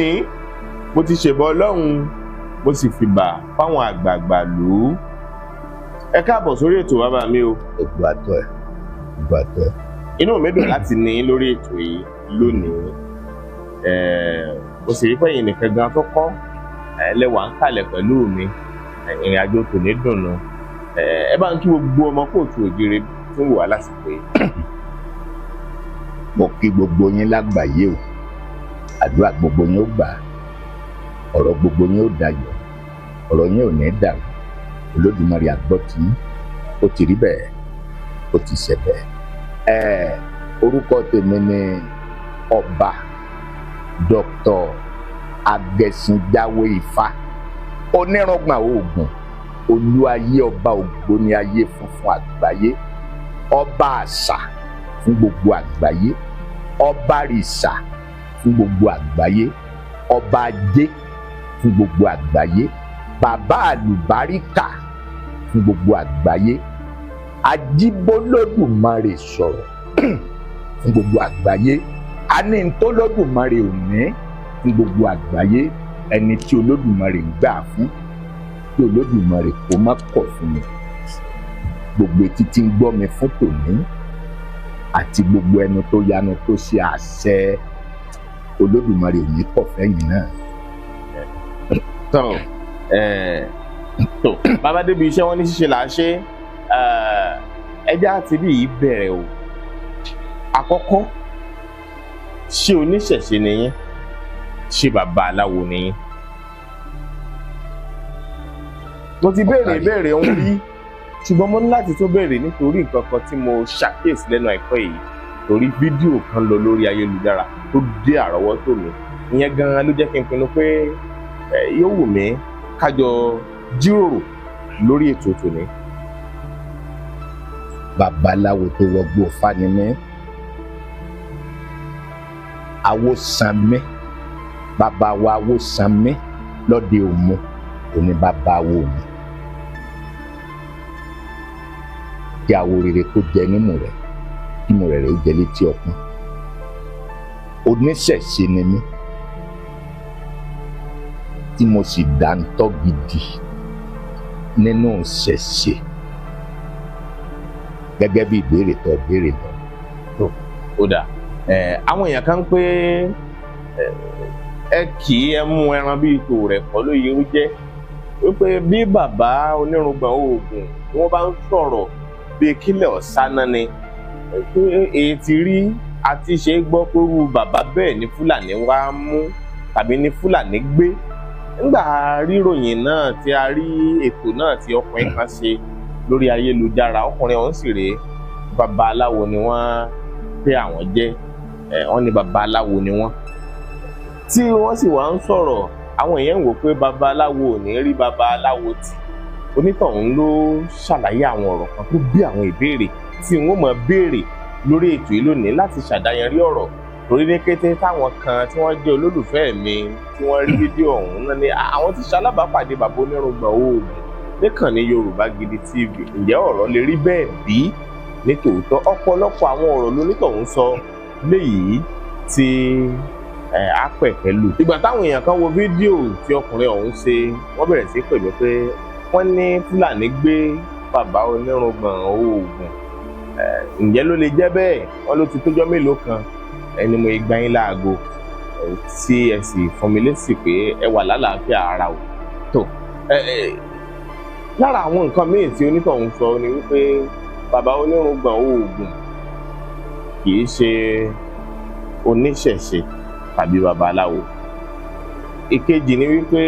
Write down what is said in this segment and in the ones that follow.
Lónìí mo ti ṣèbọ Ọlọ́run, mo sì fìbà fáwọn àgbààgbà lù ú. Ẹ káàbọ̀ sórí ètò, bàbá mi o. Ògbó àtọ ẹ, ògbó àtọ ẹ. Inú mi dùn láti ní yín lórí ètò yìí lónìí. Mo sì rí pé ẹ̀yin nìkan gan tó kọ́ lẹ́wà ń kalẹ̀ pẹ̀lú mi. Ìrìn àjò tòní dùnnú. Ẹ bá ń kí gbogbo ọmọ kóòtù òjìrè tó ń wò wá lásìkò yìí. Mo kí gbogbo yín lágbàáyé o. Àdúrà gbogbo yín ó gbà, ọ̀rọ̀ gbogbo yín ó dayọ̀, ọ̀rọ̀ yín ò ní dàrú. Olódùmarè àgbọ́tì, ó ti rí bẹ́ẹ̀, ó ti ṣe bẹ́ẹ̀. Orúkọ tèmi ni Ọba Dr. Agẹṣinjáwé Ifá, onírọ̀gbọ̀n oògùn olúayé, ọba ògbóni ayé funfun àgbáyé, ọba àṣà fún gbogbo àgbáyé, ọba rìṣà fún gbogbo àgbáyé, ọba ajé fún gbogbo àgbáyé, bàbá àlùbáríkà fún gbogbo àgbáyé, ajíbólódùmarè sọ̀rọ̀ fún gbogbo àgbáyé, anítólódùmarè òní fún gbogbo àgbáyé, ẹni tí Olódùmarè ń gbà fún, tí Olódùmarè kó má kọ̀ fún mi. Gbogbo etí tí ń gbọ́ mi fún tòní àti gbogbo ẹnu tó yanu tó ṣe àṣẹ, Olódùmarè ò ní kọ̀ fẹ́yìn náà. Tán tó bàbá débi iṣẹ́, wọn ní ṣíṣe là á ṣe. Ẹjẹ́ àti bí yìí bẹ̀rẹ̀ o. Àkọ́kọ́, ṣé oníṣẹ̀ṣe ni yín? Ṣé bàbá aláwo ni yín? Mo ti béèrè ìbéèrè ń rí, ṣùgbọ́n mo ní láti tún béèrè nítorí nǹkan kan tí mo ṣàkíyèsí lẹ́nu àìpẹ́ yìí, torí fídíò kan lọ lórí ayélujára tó dé àrọ́wọ́tò mi. Ìyẹn gan-an ló jẹ́ kí n pinnu pé yóò wù mí kájọ jíròrò lórí ètò tòní. Babaláwo tó wọgbó Ifá ni mí, Awósanmí, bàbá wa Awósanmí lọ́dẹ Òmu òní bàbá wo mi. Kí awo rere kó jẹ nímú rẹ, kí imú rẹ rẹ ó jẹ létí ọpọ́n. Oníṣẹ̀ṣe ni mí, tí mo sì dáńtọ́ gidi nínú ìṣẹ̀ṣe, gẹ́gẹ́ bí ìbéèrè tó béèrè lọ. Ó dà, àwọn èèyàn kan ń pé ẹ kì í ẹ mú ẹran bíi tò rẹ̀ kọ́ ló yẹ ó jẹ́ wípé bí bàbá onírùngbọ̀n oògùn tí wọ́n bá ń sọ̀rọ̀ bíi kílẹ̀ ọ̀sáná ni pé èyí ti rí àti ṣe é gbọ́ pé irú bàbá bẹ́ẹ̀ ní Fúlàní wá mú tàbí ní Fúlàní gbé. Nígbà ríròyìn náà tí a rí ètò náà tí ọkùnrin kan ṣe lórí ayélujára, ọkùnrin ọ̀hún sì rèé, babaláwo ni wọ́n pé àwọn jẹ́. Wọ́n ní babaláwo ni wọ́n, tí wọ́n sì wá ń sọ̀rọ̀, àwọn èèyàn ń wò pé babaláwo ò ní rí babaláwo tì. Onítọ̀hún ló ṣàlàyé àwọn ọ̀rọ̀ kan tó bí àwọn ìbéèrè tí wọ́n mọ̀ béèrè lórí ètò yìí lónìí láti ṣàdáyanrí ọ̀rọ̀, torí ní kété táwọn kan tí wọ́n jẹ́ olólùfẹ́ mi tí wọ́n rí fídíò ọ̀hún náà ni àwọn ti ṣalábàápàdé bàbá onírùngbọ̀n oògùn níkànnì Yorùbá Gidi TV. Ǹjẹ́ ọ̀rọ̀ lè rí bẹ́ẹ̀ bí nítòótọ́? Ọ̀pọ̀lọpọ̀ àwọn ọ̀rọ̀ lónítọ̀hún sọ léyìí tí á pẹ̀kẹ́ lù. Ìgbà táwọn èèyàn kan wo fídíò tí ọkùnrin ọ̀hún ṣe, wọ́n bẹ̀rẹ̀ sí pè mí pé wọ́n ní Fúlàní gbé bàbá onírùngbọ̀n oògùn. Ǹjẹ́ ló lè jẹ́ bẹ́ẹ̀? Wọ́n ló ti tójọ́ mélòó kan. Ẹni mo gbá yín láago tí ẹ sì fún mi lésì pé ẹ wà lálàáfíà ara o. Tó lára àwọn nǹkan míì tí onítọ̀hún sọ ni wípé bàbá onírùngbọ̀n oògùn kì í ṣe oníṣẹ̀ṣe tàbí babaláwo. Ìkejì ni wípé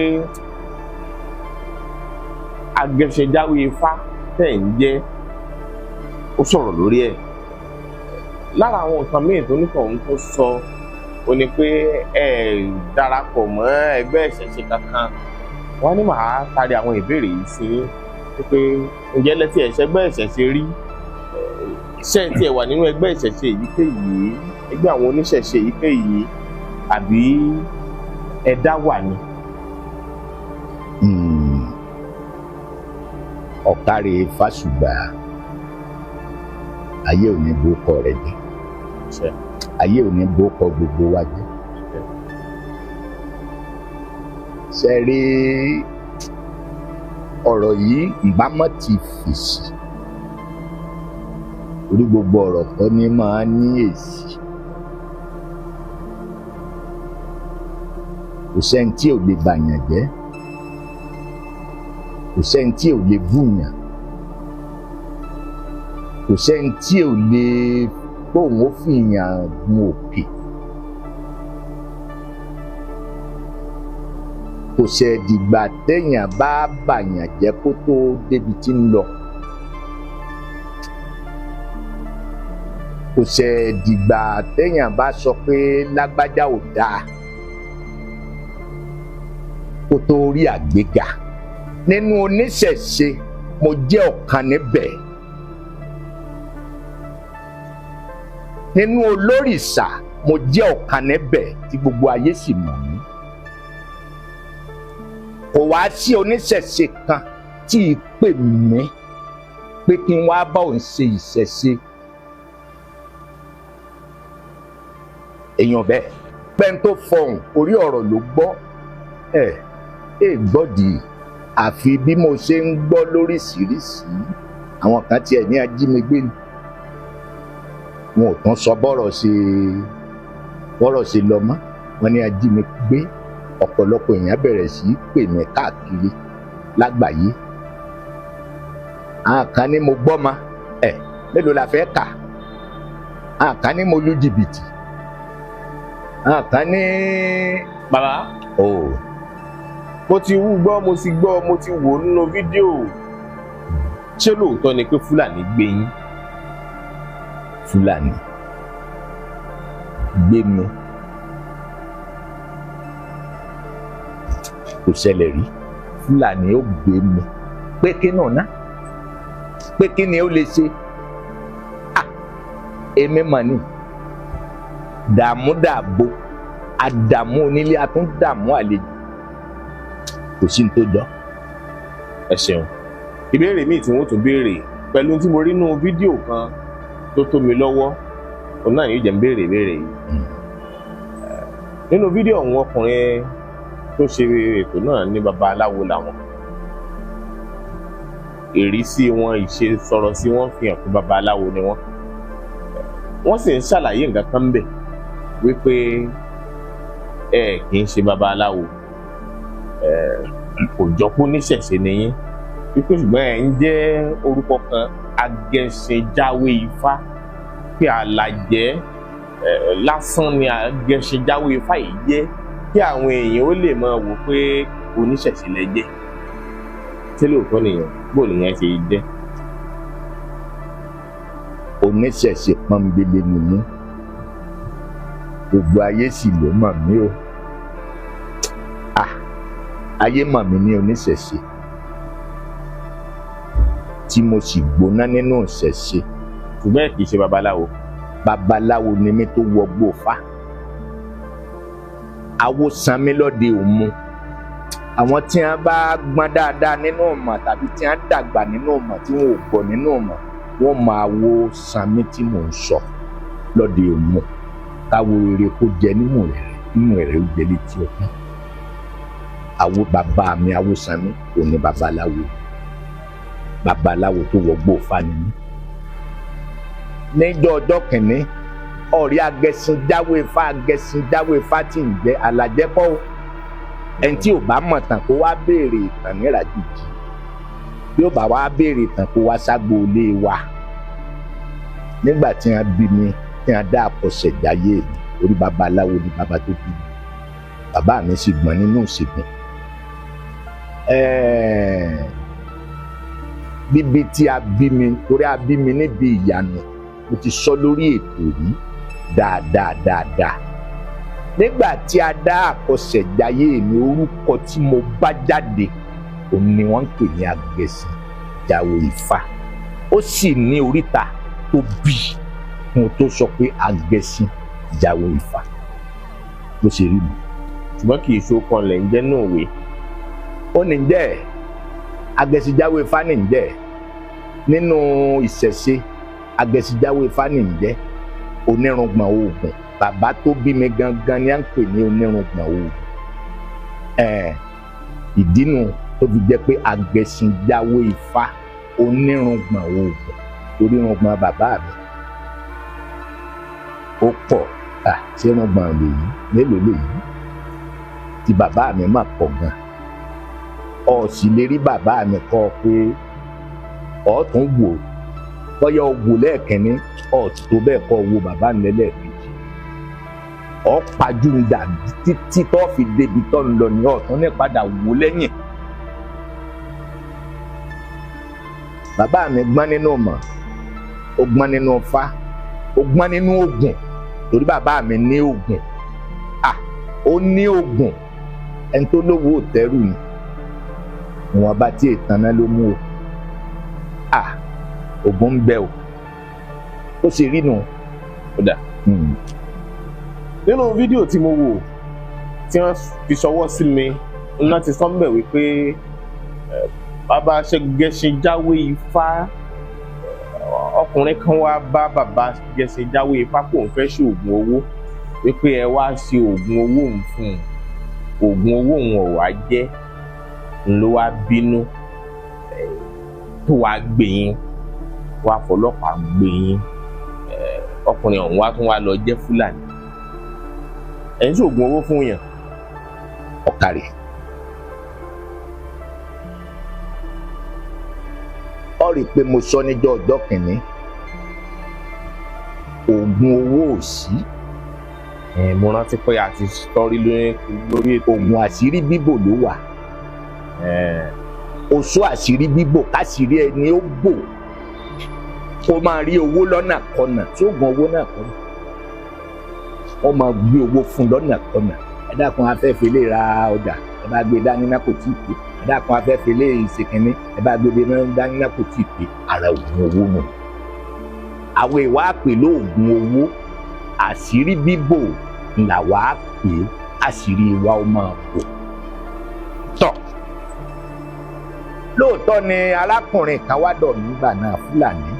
agẹṣẹjáwé Ifá tẹ̀ ń jẹ́, ó sọ̀rọ̀ lórí ẹ̀. Lára àwọn nǹkan míì tó nítọ̀hún tó sọ ó ní pé ẹ darapọ̀ mọ́ ẹgbẹ́ ìṣẹ̀ṣe kankan. Wọ́n ní màá tarí àwọn ìbéèrè yìí sí yín pé ǹjẹ́ lẹ́tí ẹ̀ṣẹ̀gbẹ́ ìṣẹ̀ṣe rí? Ṣé ẹ tiẹ̀ wà nínú ẹgbẹ́ ìṣẹ̀ṣe èyíkéyìí, ẹgbẹ́ àwọn oníṣẹ̀ṣe èyíkéyìí, àbí ẹ dá wà ní? Ọ̀kàrẹ̀ Fásùgbà, ayé ò ní bókọ rẹ jẹ́, ayé ò ní bókọ gbogbo wa jẹ́. Ṣe rí ọ̀rọ̀ yìí, ìbámọ́ ti fèsì orí gbogbo ọ̀rọ̀ kọ́ ni máa ní èsì. Kò sẹ́ni tí ò lè bàyàn jẹ́, kò sẹ́ni tí ò lè búyàn, kò sẹ́ni tí ò lè bóun ó fìyàn gun òkè. Kò ṣe dìgbà téèyàn bá bàyàn jẹ́ kó tó débi tí ń lọ. Kò ṣe dìgbà téèyàn bá sọ pé lágbájá ò dáa kó tó rí àgbéga. Nínú oníṣẹ̀ṣe, mo jẹ́ ọ̀kan níbẹ̀. Nínú olórìṣà, mo jẹ́ ọ̀kan níbẹ̀ tí gbogbo ayé sì mọ̀ mí. Kò wá sí oníṣẹ̀ṣe kan tí ì pè mí pé kí n wá bá òun ṣe ìṣẹ̀ṣe. Èèyàn bẹ́ẹ̀ pẹ́ń tó fọhùn orí ọ̀rọ̀ ló gbọ́ ẹ̀ ẹ̀ gbọ́dì. Àfi bí mo ṣe ń gbọ́ lóríṣiríṣi, àwọn kan tiẹ̀ ní ajínigbé ni, wọn ò tún sọ bọ́rọ̀ ṣe lọ mọ́. Wọn ní ajínigbé. Ọ̀pọ̀lọpọ̀ èèyàn bẹ̀rẹ̀ sí í pè mí káàkiri lágbàáyé. Àwọn kan ní mo gbọ́ ma ẹ̀ mélòó la fẹ́ kà. Àwọn kan ní mo lu jìbìtì. Àwọn kan ní. Bàbá, mo ti wú gbọ́, mo ti gbọ́, mo ti wò nínú fídíò. Ṣé lóòótọ́ ni pé Fúlàní gbé yín? Fúlàní gbé mi? Kò ṣẹlẹ̀ rí. Fúlàní ó gbé mi pé kí náà ná, pé kí ni ó lè ṣe? Èmi mà ní dààmú dààbò, àdààmú onílé, àtúndààmú àlejò. Kò sí ní tó jọ. Ẹ ṣeun. Ìbéèrè míì tí wọ́n tún béèrè pẹ̀lú tí mo rí nínú fídíò kan tó tó mi lọ́wọ́, òun náà yóò jẹ́ ń béèrè ìbéèrè yìí. Nínú fídíò ọ̀hún, ọkùnrin tó ṣe ètò náà ní babaláwo làwọn. Ìrísí wọn, ìṣe sọ̀rọ̀ sí wọn fi hàn pé babaláwo ni wọ́n. Wọ́n sì ń ṣàlàyé nǹkan kan bẹ̀ wípé ẹ kì í ṣe babaláwo, kò jọ pé oníṣẹ̀ṣe ni yín, wípé ṣùgbọ́n ẹ̀ ń jẹ́ orúkọ kan, Agẹṣinjáwé Ifá, pé àlàjẹ́ lásán ni Agẹṣinjáwé Ifá yìí jẹ́, kí àwọn èèyàn ó lè máa wò pé oníṣẹ̀ṣe lẹ jẹ́. Ṣé lóòótọ́ nìyẹn? Bó nìyẹn ṣe jẹ́? Oníṣẹ̀ṣe pọ́nbélé ni mí, gbogbo ayé sì ló mọ̀ mí o. Ayé mọ̀ mí ní oníṣẹ̀ṣe tí mo sì gbóná nínú ìṣẹ̀ṣe. Ṣùgbọ́n ẹ kì í ṣe babaláwo. Babaláwo ni mí tó wọgbó fa. Awo san mí lọ́dẹ òmu. Àwọn tí wọ́n bá gbọ́n dáadáa nínú ìmọ̀ tàbí tí wọ́n dàgbà nínú ìmọ̀ tí wọ́n ò gbọ́ nínú ìmọ̀, wọ́n máa wo san mí tí mò ń sọ lọ́dẹ òmu. Káwo rere kó jẹ nímú rẹ̀, nímú rẹ̀ ó jẹ létí ọkàn. Awo bàbá mi, awo san mí, òun ni babaláwo. Babaláwo tó wọgbó fa ni mí. Níjọ́ ọjọ́ kìíní, ọ̀rí Agẹṣinjáwé Ifá, Agẹṣinjáwé Ifá tí ń jẹ́ alàjẹ́ kọ́ o. Ẹni tí ò bá mọ̀ tán kó wá béèrè ìtàn nírajìjì. Bí ó bá wá béèrè ìtàn, kó wá ságbo ilé wa. Nígbà tí wọ́n bí mi, tí wọ́n dá àkọsẹ̀jáyé mi, orí babaláwo ni bàbá tó bí mi. Bàbá mi sì gbọ́n nínú ìṣègùn. Bíbí tí a bí mi, torí a bí mi níbi ìyànà, mo ti sọ lórí ètò yìí dáadáa dáadáa. Nígbà tí a dá àkọsẹ̀jáyé mi, orúkọ tí mo bá jáde òun ni wọ́n ń pè ní Agẹṣinjáwé Ifá. Ó sì ní oríta tó bí mo tó sọ pé Agẹṣinjáwé Ifá bó ṣe rí mi. Ṣùgbọ́n kì í ṣe okun lẹ̀ ń jẹ́ náà wé. Ó ní jẹ́ Agẹṣinjáwé Ifá ní jẹ́ nínú ìṣẹ̀ṣe. Agẹṣinjáwé Ifá ní jẹ́ onírùngbọ̀n oògùn. Bàbá tó bí mi gangan ni à ń pè ní onírùngbọ̀n oògùn. Ìdínú tó fi jẹ́ pé Agẹṣinjáwé Ifá onírùngbọ̀n oògùn, torí irùngbọ̀n bàbá mi ó pọ̀. Ṣé irùngbọ̀n lèyí mélòó lèyí tí bàbá mi mà pọ̀ gan. Ọ sì lè rí bàbá mi kọ́ pé ọ tún wò bóyá ọ wò lẹ́ẹ̀kínní, ọ tó bẹ́ẹ̀ kọ́ wo bàbá mi lẹ́ẹ̀kejì, ọ pàjùdà títí tó fi débi tó ń lọ ní ọ̀tún ní padà wò lẹ́yìn. Bàbá mi gbọ́n nínú mọ̀, ó gbọ́n nínú Ifá, ó gbọ́n nínú ògùn, torí bàbá mi ní ògùn. Ó ní ògùn, ẹni tó lówó òtẹ́rù ni, ìwọ̀n bá tí ìtanná ló mú o. Ògùn ń bẹ o, ó sì rí nu. Ó dà. Nínú fídíò tí mo wò tí wọ́n fi ṣọwọ́ sí mi, ńlá ti sọ mbẹ̀ wípé bàbá Agẹṣinjáwé Ifá, ọkùnrin kan wá bá bàbá Agẹṣinjáwé Ifá kò ń fẹ́ ṣe oògùn owó, wípé ẹ wá ṣe oògùn owó òun fún un, oògùn owó òun ò wá jẹ́, ń ló wá bínú tó wá gbé yín, wá fọlọ́pàá gbé yín. Ọkùnrin ọ̀hún wá tún wá lọ jẹ́ Fúlàní. Ẹ̀ ń ṣoògùn owó fún yàn. Ọ̀kàrẹ̀. Ọ rí i pé mo sọ níjọ́ ọjọ́ kìíní, oògùn owó ò sí. Mo rántí pé a ti sọrí lórí ètò. Oògùn àṣírí bíbò ló wà. Oṣó àṣírí bíbò, káṣírí ẹni ó bò kó máa rí owó lọ́nà kọnà. Tí oògùn owó náà kọ́ wọ́n máa gbé owó fún lọ́nà kọnà. Ẹ dákun, afẹ́fẹ́ lè ra ọjà, ẹ bá gbé dání náà kò tíì pé. Ẹ dákun, afẹ́fẹ́ lè ṣe kínní, ẹ bá gbé dání náà kò tíì pé. Ara oògùn owó nù. Àwọn ìwà pè lóògùn owó, àṣírí bíbò là wàá pè é, àṣírí wa ó máa bò. Tọ́ lóòótọ́ ni arákùnrin kan wá dọ̀ mí gbà náà, Fúlàní.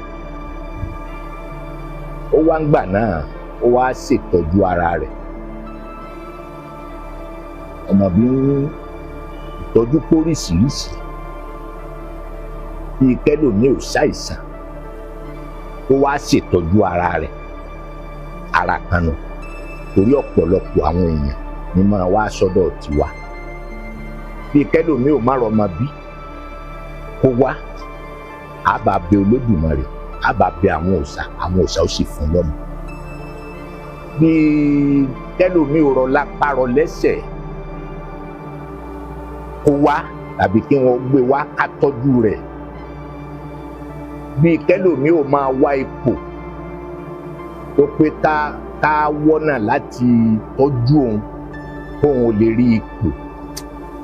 Ó wá ń gbà náà, ó wá ṣètọ́jú ara rẹ̀. Ọmọ bí ń ìtọ́jú póríṣiríṣi, bíi kẹ́lòmíì ò ṣàìsàn, ó wá ṣètọ́jú ara rẹ̀. Ara kan nù, torí ọ̀pọ̀lọpọ̀ àwọn èèyàn ni máa wá sọ́dọ̀ tiwa. Bíi kẹ́lòmíì ò má rọmọ bí, kó wá, á bá bẹ Olódùmarè, á bá bẹ àwọn òòṣà, àwọn òòṣà ó sì fún lọ́mọ. Bíi kẹ́lòmíì ò rọ lápá rọ lẹ́sẹ̀, kó wá tàbí kí wọ́n gbé wá ká tọ́jú rẹ̀. Bíi kẹ́lòmíì ò máa wá ipò tó pé ká wọ́nà láti tọ́jú òun kóun ò lè rí ipò.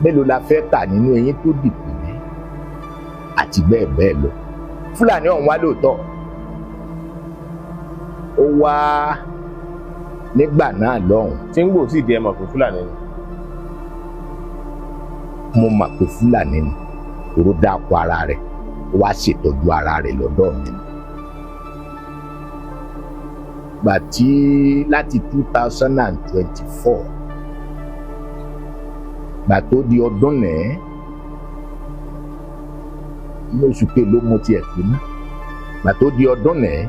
Mélòó la fẹ́ kà nínú eyín tó dìbò ní, àti bẹ́ẹ̀ bẹ́ẹ̀ lọ. Fúlàní ọ̀hún wá lóòótọ́, ó wá nígbà náà lọ́hùn. Tí ń gbò sí ìdí ẹ mọ̀ pé Fúlàní ni. Mo mọ̀ pé Fúlàní ni, òró dáko ara rẹ̀, ó wá ṣètọ́jú ara rẹ̀ lọ́dọ̀ mi. Gbà tí láti 2024, gbà tó di ọdún náà, ní oṣù kelo mo tiẹ̀ pé ná. Gbà tó di ọdún náà,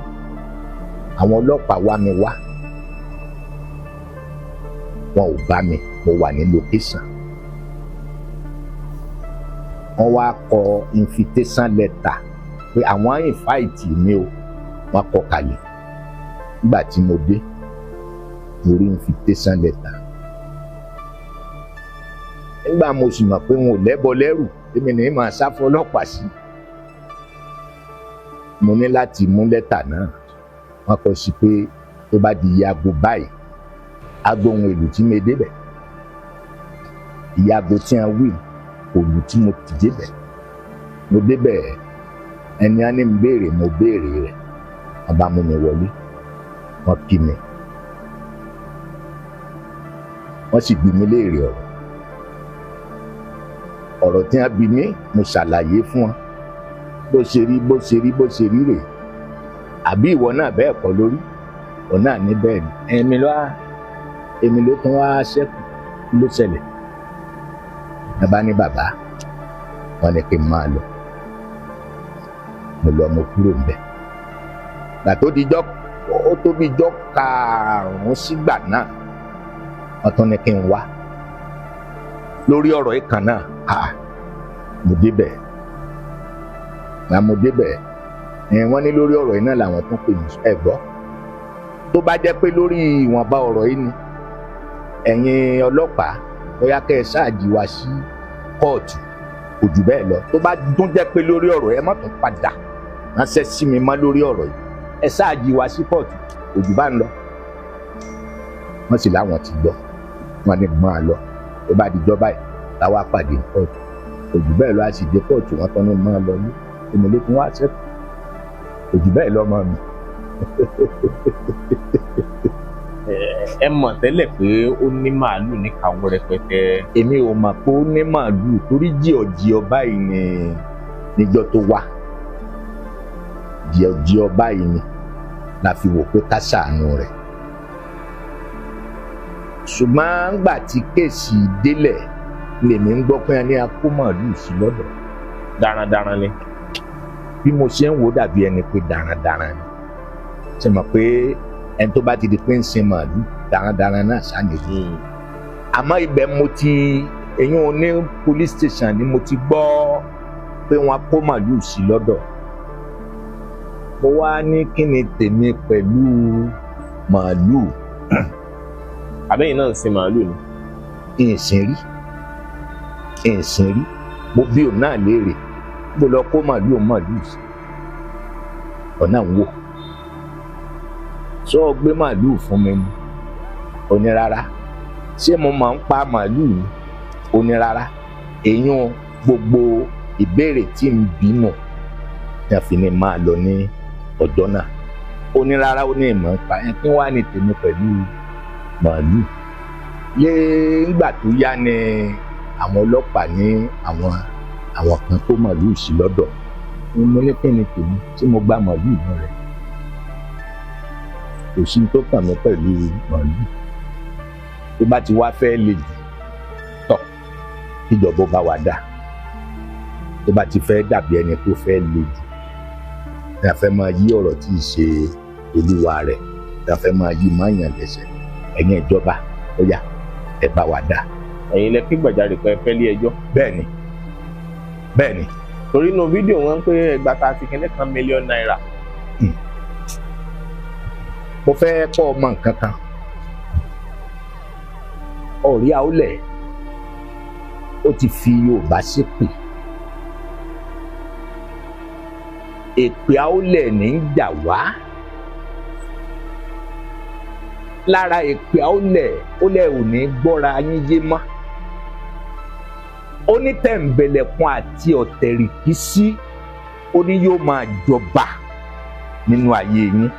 àwọn ọlọ́pàá wá mi wá, wọn ò bá mi, mo wà ní location. Wọ́n wá kọ invitation letter pé àwọn invite mi o, wọ́n kọ kalẹ̀. Nígbà tí mo dé, mo rí invitation letter. Nígbà mo sì mọ̀ pé wọn ò lẹ́bọ lẹ́rù, èmi ní màá sá fún ọlọ́pàá sí. Mo ní láti mú lẹ́tà náà. Wọ́n kọ sí pé tó bá di iye aago báyìí, aago ohun èlò tí mo débẹ̀, iye aago tí wọ́n wí òlù tí mo ti débẹ̀. Mo débẹ̀, ẹni á ní n béèrè, mo béèrè rẹ̀. Wọ́n bá mú mi wọlé, wọ́n kí mi, wọ́n sì bi mí léèrè ọ̀rọ̀. Ọ̀rọ̀ tí wọ́n bi mí, mo ṣàlàyé fún wọn bó ṣe rí, bó ṣe rí, bó ṣe rí rèé. Àbí ìwọ náà bẹ́ẹ̀ kọ́ lórí? Òun náà ní bẹ́ẹ̀ ni. Èmi ló tún wá ṣẹ́kù, ló ṣẹlẹ̀. Ní bá ní bàbá wọn ní kí n máa lọ. Mo lọ, mo kúrò ńbẹ̀. Gbà tó di jọ́, ó tó bí jọ́ karùn-ún sígbà náà, wọ́n tún ní kí n wá lórí ọ̀rọ̀ yìí kan náà. Mo débẹ̀. Gbà mo débẹ̀, wọ́n ní lórí ọ̀rọ̀ yìí náà làwọn tún pè mí. Ẹ gbọ́, tó bá jẹ́ pé lórí ìwọ̀nba ọ̀rọ̀ yìí ni ẹ̀yin ọlọ́pàá bóyá kẹ́ ẹ ṣáàjì wá sí kóòtù, kò jù bẹ́ẹ̀ lọ. Tó bá tún jẹ́ pé lórí ọ̀rọ̀ ẹ má tún padà ránṣẹ́ sí mi mọ́ lórí ọ̀rọ̀ yìí, ẹ ṣáàjì wá sí kóòtù, kò jù bá ń lọ. Wọ́n sì láwọn ti gbọ́, wọ́n ní máa lọ. Tó bá dijọ́ báyìí láwa pàdé kóòtù, kò jù bẹ́ẹ̀ lọ. A sì dé kóòtù, wọ́n tán ní máa lọ ní èmi ló tún wá sẹ́kù, kò jù bẹ́ẹ̀ lọ mọ́ mi. Ẹ mọ̀ tẹ́lẹ̀ pé ó ní màálù níkàáwọ́ rẹpẹtẹ. Èmi ò mọ̀ pé ó ní màálù, torí jìọ̀jìọ̀ báyìí ni níjọ́ tó wá, jìọ̀jìọ̀ báyìí ni la fi wò pé ká ṣàánú rẹ̀. Ṣùgbọ́n ńgbà tí kéèsì délẹ̀ lèmi ń gbọ́ pé a ní a kó màálù sí lọ́dọ̀. Darandaran ni. Bí mo ṣe ń wò dàbí ẹni pé darandaran ni. Ṣe mọ̀ pé ẹni tó bá ti di pé ń sin màálù darandaran náà ṣáà ní. Àmọ́ ibẹ̀ mo ti eyín ní police station ni mo ti gbọ́ pé wọ́n kó màálù sí lọ́dọ̀. Mo wá ní kí ni tèmi pẹ̀lú màálù. Àbẹ́yìn náà ń sin màálù ni. Ìsìn rí, ìsìn rí. Mo bí òun náà léèrè, mo lọ kó màálù màálù sí ọ̀nà ń wò. Sọ gbé màálù fún mi ni? Ó ní rárá. Ṣé mo máa ń pa màálù ni? Ó ní rárá. Èyún gbogbo ìbéèrè tí ń bínú ní àfi ní máa lọ ní ọjọ́ náà. Ó ní rárá, ó ní ìmọ̀ ń pa ẹ. Kí wàá ní tèmi pẹ̀lú màálù? Lé ńgbà tó yá ni àwọn ọlọ́pàá ní àwọn kan kó màálù sí lọ́dọ̀. Mo ní kí ni tèmi tí mo gba màálù náà rẹ̀? Kò sí tó kàn mí pẹ̀lú màálù. Tó bá ti wá fẹ́ le jù tọ̀, kíjọba bá wa dà. Tó bá ti fẹ́ dàbí ẹni tó fẹ́ le jù, ní a fẹ́ máa yí ọ̀rọ̀ tí ì ṣe olúwa rẹ̀, ní a fẹ́ máa yí máyàn lẹ́sẹ̀, ẹ̀yin ìjọba ó yá ẹ bá wa dà. Ẹ̀yin lẹ kí gbàjarè pé ẹ fẹ́ lé ẹjọ́. Bẹ́ẹ̀ni, bẹ́ẹ̀ni. Torí inú fídíò wọn ń pé ẹgbàá 30 kìíní kan mílíọ̀nù náírà. Mo fẹ́ kọ́ ọmọ nǹkan kan. Ọ̀rí àólẹ̀ ó ti fi Yorùbá ṣépè. Èpè àólẹ̀ ní ń jà wá. Lára èpè àólẹ̀ ó lẹ̀ ò ní gbọ́ra yín yé mọ́. Ó ní tẹ̀m̀bẹ̀lẹ̀kun àti ọ̀tẹ̀rìkísí, ó ní yóò máa jọba nínú ayé yín.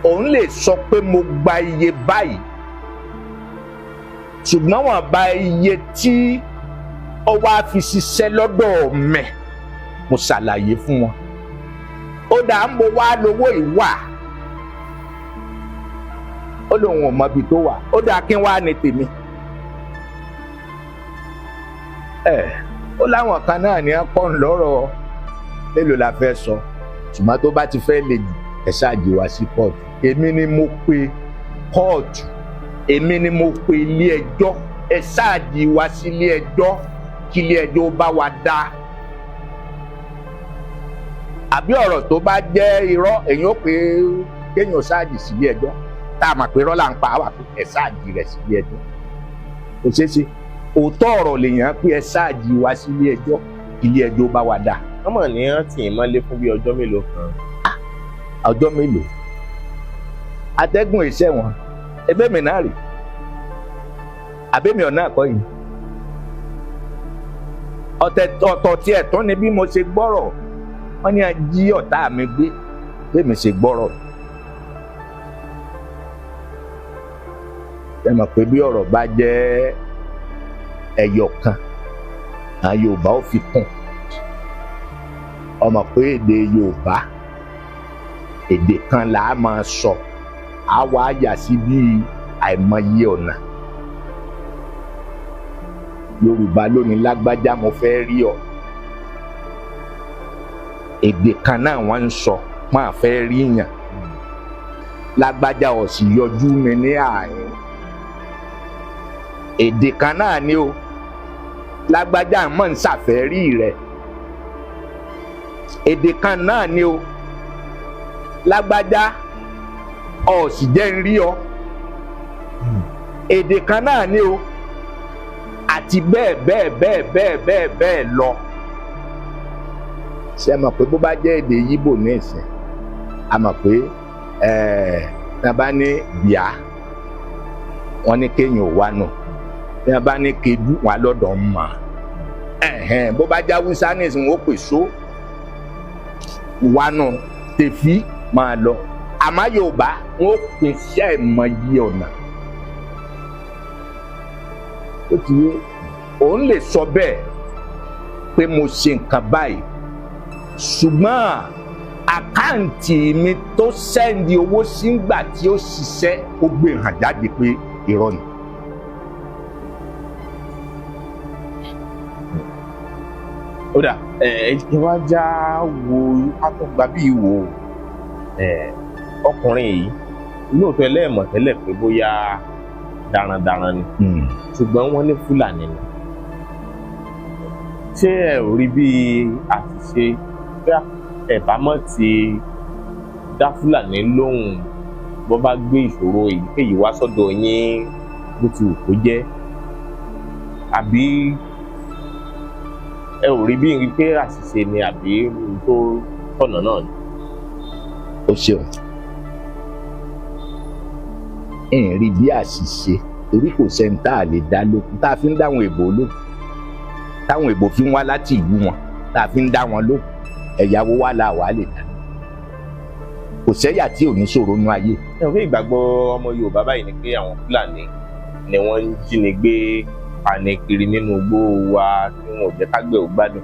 Òun lè sọ pé mo gba iye báyìí, ṣùgbọ́n wọ́n bá iye tí ó wá fi ṣiṣẹ́ lọ́dọ̀ mi, mo ṣàlàyé fún wọn. Ó dà ń bo wá lówó ìwà, ó lóun ò mọbi tó wà. Ó dà kí wá ní tèmi. Ẹ ó láwọn kan náà ní kọ́ ń lọ́rọ̀ mélòó la fẹ́ sọ, ṣùgbọ́n tó bá ti fẹ́ le jù ẹ ṣáàjì wá sí kóòtù. Èmi ni mo pe kóòtù, èmi ni mo pe ilé ẹjọ́, ẹ ṣáàjì wá sí ilé ẹjọ́ kí ilé ẹjọ́ bá wa dá. Àbí ọ̀rọ̀ tó bá jẹ́ irọ́, èyàn ó pé kéèyàn ṣáàjì sí ilé ẹjọ́, tá a mọ̀ pé irọ́ là ń pa wà pé ẹ ṣáàjì rẹ̀ sí ilé ẹjọ́. Kò ṣeé ṣe, òótọ́ ọ̀rọ̀ lèèyàn pé ẹ ṣáàjì wá sí ilé ẹjọ́ kí ilé ẹjọ́ bá wa dá. Wọ́n mọ̀ ní rántí ìmọ̀lé fún bí ọjọ́ mélòó kan. Ọjọ́ mélòó? Atẹ́gùn iṣẹ́ wọn, ẹbẹ́ mi náà rè, àbẹ́mi ọ̀nà àkọ́ yìí. Ọ̀tọ̀ tí ẹ̀ tán ni bí mo ṣe gbọ́rọ̀, wọ́n ní a jí ọ̀tá mi gbé, bẹ́ẹ̀ mi ṣe gbọ́rọ̀. Ẹ mọ̀ pé bí ọ̀rọ̀ bá jẹ́ ẹyọ kan, àwọn Yorùbá ó fi kún. Ọmọ pé èdè Yorùbá, èdè kan là á máa sọ, Á wá yà sí bíi àìmọye ọ̀nà. Yorùbá ló ní lágbájá mo fẹ́ rí ọ. Èdè kan náà wọ́n ń sọ máa fẹ́ rí yàn. Lágbájá ò sì yọjú mi ní àárín. Èdè kan náà ni o. Lágbájá mọ̀ ń ṣàfẹ́rí rẹ̀. Èdè kan náà ni o. Lágbájá ò sì jẹ́ ń rí ọ. Èdè kan náà ni o. Àti bẹ́ẹ̀ bẹ́ẹ̀ bẹ́ẹ̀ bẹ́ẹ̀ bẹ́ẹ̀ bẹ́ẹ̀ lọ. Ṣé mọ̀ pé bó bá jẹ́ èdè Yíbò ní ìsìn, a mọ̀ pé tí a bá ní bíà, wọ́n ní kéèyàn ò wá nù. Tí a bá ní kedu, wà lọ́dọ̀ ń mọ̀. Bó bá jẹ́ Haúsá ní ìsìn, wọ́n pè só wá nù, tèfí máa lọ. Àmọ́ Yorùbá, wọ́n pè sí àìmọye ọ̀nà. Ó ti yé, òun lè sọ bẹ́ẹ̀ pé mo ṣe nǹkan báyìí, ṣùgbọ́n àkáǹtì mi tó sẹ́ndì owó sígbà tí ó ṣiṣẹ́ ó gbé hàn jáde pé irọ́ ni. Ó dà, ẹ wá já wo àtọ́gbà bíi wo ọkùnrin yìí lóòótọ́ ẹlẹ́ẹ̀mọ̀ tẹ́lẹ̀ pé bóyá darandaran ni, ṣùgbọ́n wọ́n ní Fúlàní ni. Ṣé ẹ ò rí bí àṣìṣe ẹ bá mọ̀ ti dá Fúlàní lóhùn bó bá gbé ìṣòro èyíkéyìí wá sọ́dọ̀ yín bó ti wù kó jẹ́? Àbí ẹ ò rí bí pé àṣìṣe ni àbí tó tọ̀nà náà ni? O ṣeun. Ẹ ń rí bí àṣìṣe torí kò sẹ́ni tá a lè dá lókun tá a fi ń dáwọn èbó lókun, táwọn èbó fi ń wá láti ìlú wọn, tá a fi ń dá wọn lókun. Ẹ̀yàwó wa la wàá lè dá. Kò sẹ́yà tí ò ní ṣòro nú ayé. Ẹ ò fi ìgbàgbọ́ ọmọ Yorùbá báyìí ni pé àwọn Fúlàní ni wọ́n ń jínigbé pani kiri nínú igbó wa tí wọn ò jẹ́ kágbẹ́ ò gbádùn.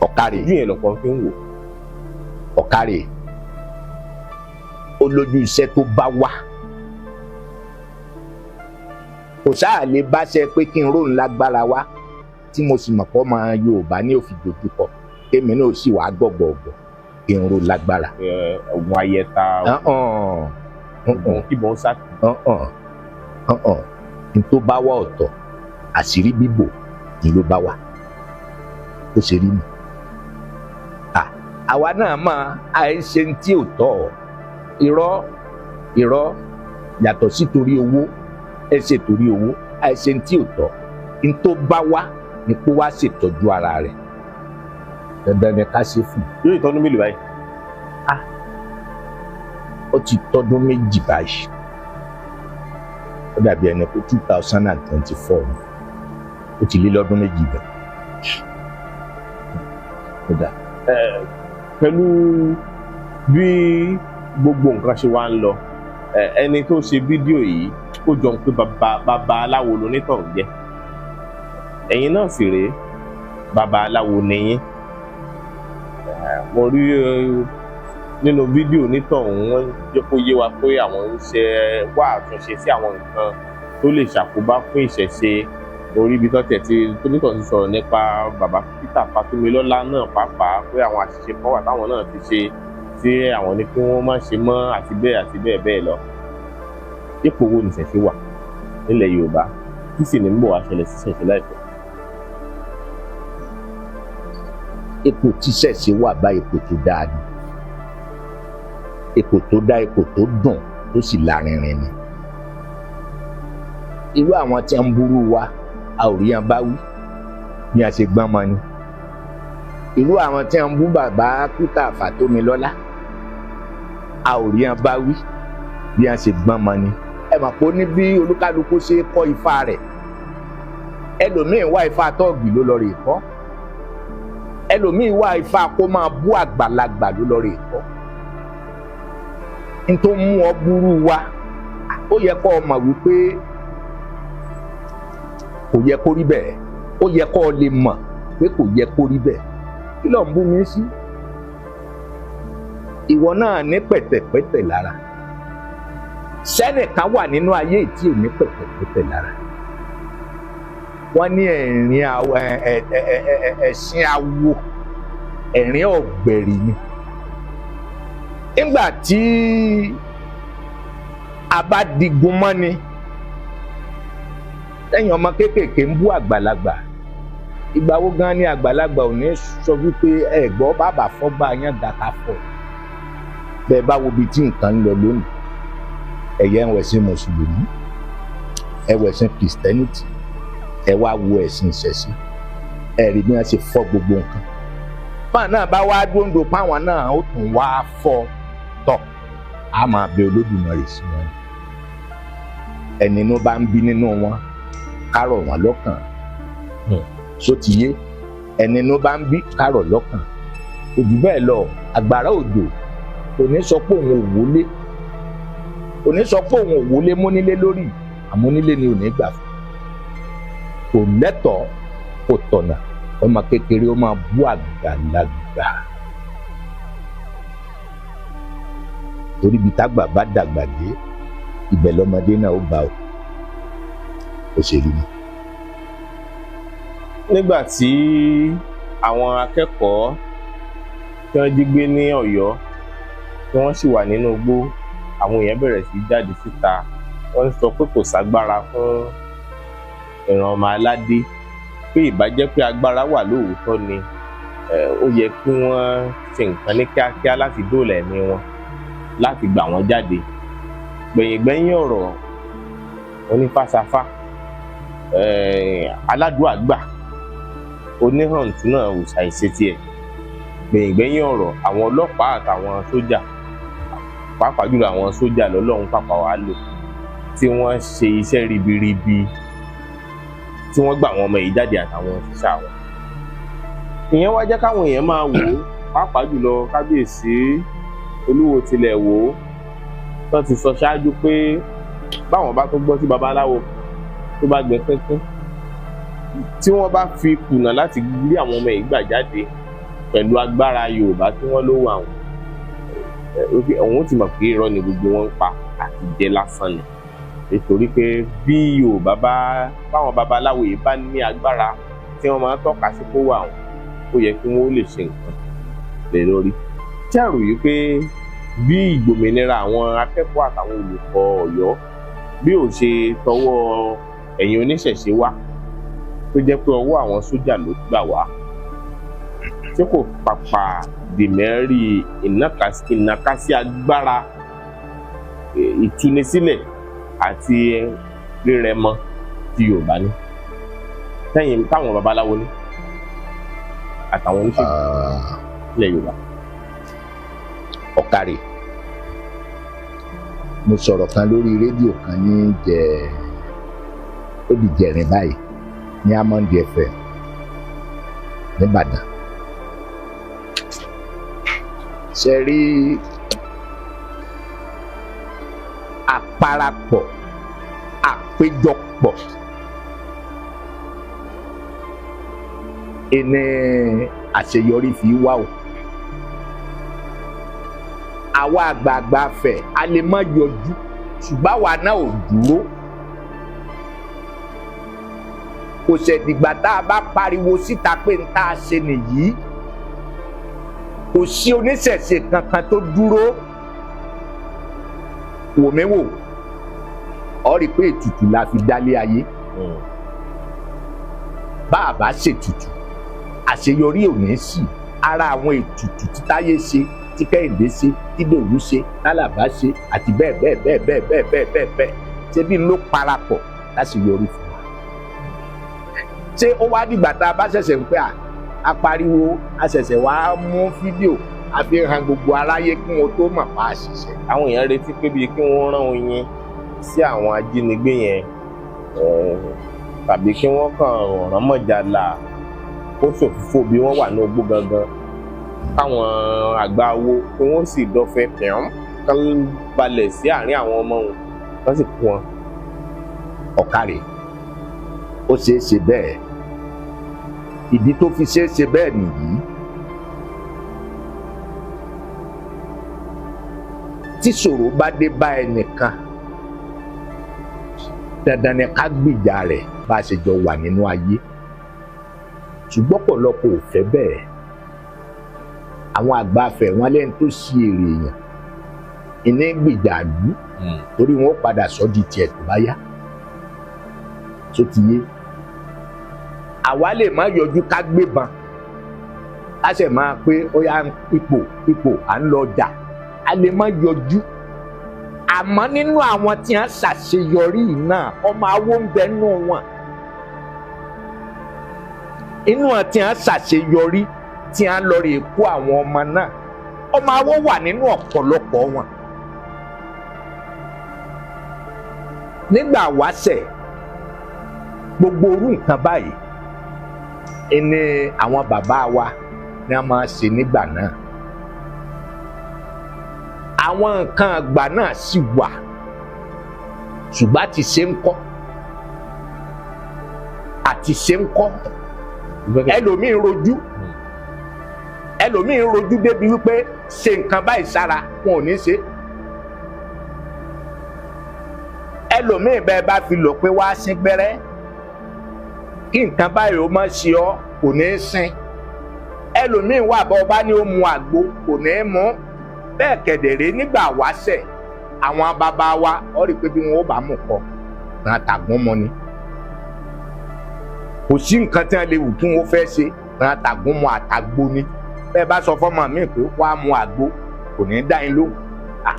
Ọ̀kàrè. Ojú yẹn lọ̀pọ̀ fi ń wò. Ọ̀kàrè. Ó lójú iṣẹ́ tó bá wà. Kò sáà lè báṣẹ pé kí n róun lágbára wá tí mo sì mọ̀ pọ́ ọmọ Yorùbá ní òfin dojúkọ, kémi náà sì wàá gbọ̀gbọ̀gbọ̀ kí n róun lágbára. Ògùn ayẹta, ògùn kíbọn sá. N tó bá wà ọ̀tọ̀, àṣírí bíbò ni ló bá wà. Ó ṣe rí mi. Àwa náà máa àìṣe tí ò tọ́ irọ́ irọ́ yàtọ̀ sí torí owó, ẹ ṣe torí owó, àìṣe tí ò tọ́. N tó bá wá ni kó wá ṣètọ́jú ara rẹ̀. Dandan ni ká ṣe fún. Yóò ìtọ́dún mélòó báyìí? Ó ti tọ́dún méjì báyìí. Ó dàbí ẹni pé 2024 ó ti lé lọ́dún méjì bẹ́ẹ̀. Ó dà. Pẹ̀lú bí gbogbo nǹkan ṣe wá ń lọ, ẹni tó ṣe fídíò yìí ó jọ pé bàbá aláwo lonítọ̀hún jẹ́. Ẹ̀yin náà sì rèé, bàbá aláwo ni yín. Mo rí nínú fídíò onítọ̀hún wọ́n jẹ́ kó yé wa pé àwọn ń ṣe wá àtúnṣe sí àwọn nǹkan tó lè ṣàkóbá fún ìṣẹ̀ṣe. Orí ibi tó tẹ̀ tí onítọ̀hún ti sọ̀rọ̀ nípa bàbá Peter Fátómilọ́lá náà pàápàá pé àwọn àṣìṣe kan wà táwọn náà ti ṣe tí àwọn ní kí wọ́n má ṣe mọ́ àti bẹ́ẹ̀ àti bẹ́ẹ̀ bẹ́ẹ̀ lọ. Ipò wo ni ìṣẹ̀ṣe wà nílẹ̀ Yorùbá kí sì ní ń bọ̀ wá ṣẹlẹ̀ sí ìṣẹ̀ṣe láìpẹ́? Ipò tí ìṣẹ̀ṣe wà bá ipò tó dáa ni. Ipò tó dáa, ipò tó dùn tó sì lárinrin ni. Irú àwọn tí ń burú wa, a ò rí yan bá wí bí a ṣe gbọ́n mọ ni. Irú àwọn tí ń bú bàbá Peter Fátómilọ́lá, a ò rí yan bá wí bí a ṣe gbọ́n mọ ni. Ẹ mọ̀ pé ó ní bí olúkálukú ṣe kọ́ ifá rẹ̀. Ẹlòmíín wá ifá tọ́ọ̀gì ló lọ rè kọ́. Ẹlòmíín wá ifá kó máa bú àgbàlagbà ló lọ rè kọ́. N tó mú ọ burú wa, ó yẹ kó o mọ̀ wípé kò yẹ kó rí bẹ́ẹ̀. Ó yẹ kó o lè mọ̀ pé kò yẹ kó rí bẹ́ẹ̀. Kí ló ń bú mi sí? Ìwọ náà ní pẹ̀tẹ̀pẹ̀tẹ̀ lára. Sẹ́nìkan wà nínú ayé tí ò ní pẹ̀tẹ̀pẹ̀tẹ̀ lára. Wọ́n ní ẹ̀rín ẹ̀sìn awo, ẹ̀rín ọ̀gbẹ̀rì ni. Nígbà tí a bá digun mọ́ni, lẹ́yìn ọmọ kéékèèké ń bú àgbàlagbà, ìgbà wo gan ni àgbàlagbà ò ní sọ wípé ẹ gbọ́ bàbá fọ́gbà yẹn gàtà fọ̀. Bẹ́ẹ̀ bá wo ibi tí nǹkan ń lọ lónìí, ẹ̀yẹ́ ń wẹ̀sìn mùsùlùmí, ẹ wẹ̀sìn kìrìsìtẹ́nìtì, ẹ wá wo ẹ̀sìn ìṣẹ̀ṣe, ẹ rí bí wọ́n ṣe fọ́ gbogbo nǹkan. Báwọn náà bá wá dóńdó páwọn náà ó tún wá fọ́ tọ̀, á máa bẹ Olódùmarè sí wọn. Ẹni inú bá ń bí nínú wọn, kárọ̀ wọn lọ́kàn. Só ti yé, ẹni inú bá ń bí kárọ̀ lọ́kàn. Kò jù bẹ́ẹ̀ lọ, àgbàrá òjò kò ní sọ pé òun ò wọlé, kò ní sọ pé òun ò wọlé mónílé lórí, àmónílé ni ò ní gbà fún. Kò lẹ́tọ̀ọ́, kò tọ̀nà, ọmọ kékeré ó máa bú àgbàlagbà. Torí ibi tágbà bá dàgbà dé, ibẹ̀ lọmọdé náà ó bá o. Òṣèlú ni. Nígbà tí àwọn akẹ́kọ̀ọ́ tí wọ́n jí gbé ní Ọ̀yọ́ tí wọ́n sì wà nínú igbó, àwọn èèyàn bẹ̀rẹ̀ sí jáde síta. Wọ́n sọ pé kò ságbára fún ìran ọmọ aládé, pé ìbá jẹ́ pé agbára wà lóòótọ́ ni, ó yẹ kí wọ́n ṣe nǹkan ní kíákíá láti dóòlà ẹ̀mí wọn, láti gbà wọ́n jáde. Gbẹ̀yìngbẹ̀yìn ọ̀rọ̀ onífàsáfá, aládùá gbà, oníhàntú náà ò ṣàìṣe tiẹ̀. Gbẹ̀yìngbẹ̀yìn ọ̀rọ̀ àwọn ọlọ́pàá àtàwọn sójà, pàápàá jùlọ àwọn sójà lọ́lọ́run pàpà wá lò, tí wọ́n ṣe iṣẹ́ ribiribi, tí wọ́n gbà àwọn ọmọ yìí jáde àtàwọn òṣìṣẹ́ àwọn. Ìyẹn wá jẹ́ káwọn èèyàn máa wò ó, pàápàá jùlọ kábíyèsí Olúwo tilẹ̀ wò ó, tán ti sọ ṣáájú pé báwọn bá tún gbọ́ sí babaláwo tó bá gbẹ pínpín, tí wọ́n bá fi kùnà láti rí àwọn ọmọ yìí gbà jáde pẹ̀lú agbára Yorùbá tí wọ́n ló wà wọ́n, òun ti mọ̀ pé irọ́ ni gbogbo wọn ń pa àti jẹ lásán ni. Nítorí pé bí Yorùbá bá báwọn babaláwo yìí bá ní agbára tí wọ́n máa ń tọ́ka sí kó wà wọ́n, ó yẹ kí wọ́n lè ṣe nǹkan lé lórí. Ṣé àrò yìí pé bí ìgbòmìnira àwọn akẹ́kọ̀ọ́ àtàwọn olùkọ́ Ọ̀yọ́ bí ò ṣe tọwọ́ ẹ̀yin oníṣẹ̀ṣe wá, tó jẹ́ pé ọwọ́ àwọn sójà ló gbà wá, tí kò pàpà dìmẹ́rì ìnàkasí agbára ìtúnisílẹ̀ àti rírẹmọ tí Yorùbá ní, tẹ́yìn táwọn babaláwo ní àtàwọn oníṣègùn ilẹ̀ Yorùbá? Ọ̀kàrẹ̀, mo sọ̀rọ̀ kan lórí rédíò kan ní jẹ́ ó di jẹ̀rin báyìí ní Amond FM nìbàdàn. Ṣe rí àparapọ̀ àpéjọpọ̀ ìní àṣeyọrí fi wá o. Àwa àgbààgbà fẹ̀ a lè má yọjú, ṣùgbọ́n àwa náà ò dúró. Kò ṣẹ̀dìgbà tá a bá pariwo síta pé n tá a ṣe nìyí. Kò sí oníṣẹ̀ṣe kankan tó dúró. Wò mí wò, ọ rí i pé ètùtù la fi dálé ayé. Bá a bá ṣètùtù, àṣeyọrí ò ní sí. Ara àwọn ètùtù tí Táyé ṣe, tí Kẹ́hìndé ṣe, tí Dòwú ṣe, Tálàbá ṣe, àti bẹ́ẹ̀ bẹ́ẹ̀ bẹ́ẹ̀ bẹ́ẹ̀ bẹ́ẹ̀ bẹ́ẹ̀ bẹ́ẹ̀ bẹ́ẹ̀, ṣé bí ló parapọ̀ láṣeyọrí fún wa. Ṣé ó wá dìgbà tá a bá ṣẹ̀ṣẹ̀ ń pẹ́ à pariwo, a ṣẹ̀ṣẹ̀ wá mú fídíò a fi hàn gbogbo aráyé kí wọn tó mọ̀ pa àṣìṣe? Àwọn èèyàn retí pé bíi kí wọ́n rán oyin sí àwọn ajínigbé yẹn, tàbí kí wọ́n kàn rán mọ̀jàlá kó ṣòfófó bí wọ́n wà ní ogbó gangan, káwọn àgbà wo kí wọ́n sì dọ̀fẹ́ pẹ̀ọ́n kán balẹ̀ sí àárín àwọn ọmọ wọn kán sì kú wọn. Ọ̀kàrẹ̀, ó ṣeé ṣe bẹ́ẹ̀. Ìdí tó fi ṣeé ṣe bẹ́ẹ̀ nìyí. Tí ṣòro bá dé bá ẹnìkan, Dandan ni ká gbìjà rẹ̀ bá a ṣe jọ wà nínú ayé. Ṣùgbọ́n pọ̀lọpọ̀ ò fẹ́ bẹ́ẹ̀. Àwọn àgbà afẹ́ wọn lẹ́ni tó ṣí èrè èèyàn ìní gbìjà lù, torí wọn ó padà sọ di tiẹ̀ tó bá yá. Tó ti yé, àwa lè má yọjú ká gbébọn, á sì máa pé ó yá ipò ipò à ń lọ jà, a lè má yọjú. Àmọ́ nínú àwọn tí wọ́n ṣàṣeyọrí náà, ọmọ awo ń bẹ nínú wọn. Inú wọn tí wọ́n ṣàṣeyọrí tí wọ́n lọ rè kó àwọn ọmọ náà, ọmọ awo wà nínú ọ̀pọ̀lọpọ̀ wọn. Nígbà wáṣẹ̀, gbogbo orú nǹkan báyìí ni àwọn bàbá wa ni a máa ṣe nígbà náà. Àwọn nǹkan àgbà náà sì wà, ṣùgbọ́n àti ṣe ń kọ́, àti ṣe ń kọ́. Ẹlòmíín rojú, ẹlòmíín rojú débi wípé ṣe nǹkan báyìí sára wọn ò ní ṣe. Ẹlòmíín bẹ́ẹ̀ bá fi lò pé wá sín gbẹ́rẹ́ kí nǹkan báyìí ó má ṣe ọ́, kò ní í sin. Ẹlòmíín wà bọ́ ọba ní ó mu àgbo, kò ní í mu. Bẹ́ẹ̀ kẹ̀dẹ̀rẹ́ nígbà wáṣẹ̀ àwọn bàbá wa ọ rí i pé bí wọn ó bá mú kọ náà tàgún mọ́ ni. Kò sí nǹkan tí wọn lè wù kí wọn fẹ́ ṣe, náà tàgún mọ́ àtàgbo ni. Bẹ́ẹ̀ bá sọ fọ́mọ mi pé wàá mu àgbo, kò ní í dá yín lóhùn.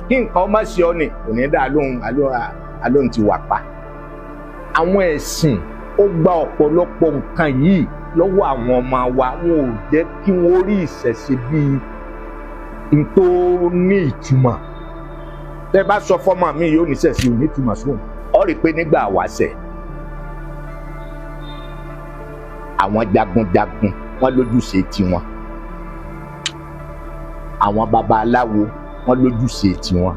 Kí nǹkan má ṣe ọ ni, kò ní í dá lóhùn, alóhùn ti wà pa. Àwọn ẹ̀sìn ó gba ọ̀pọ̀lọpọ̀ nǹkan yìí lọ́wọ́ àwọn ọmọ wa, wọn ò jẹ́ kí wọ́n rí ìṣẹ̀ṣe bíi n tó ní ìtumọ̀. Tẹ́ bá sọ fọ́mọ mi yóò ní ìṣẹ̀ṣe ò ní ìtumọ̀ sóhun. Ọ rí i pé nígbà wáṣẹ̀ àwọn jagunjagun wọn lójúṣe tiwọn, àwọn babaláwo wọn lójúṣe tiwọn,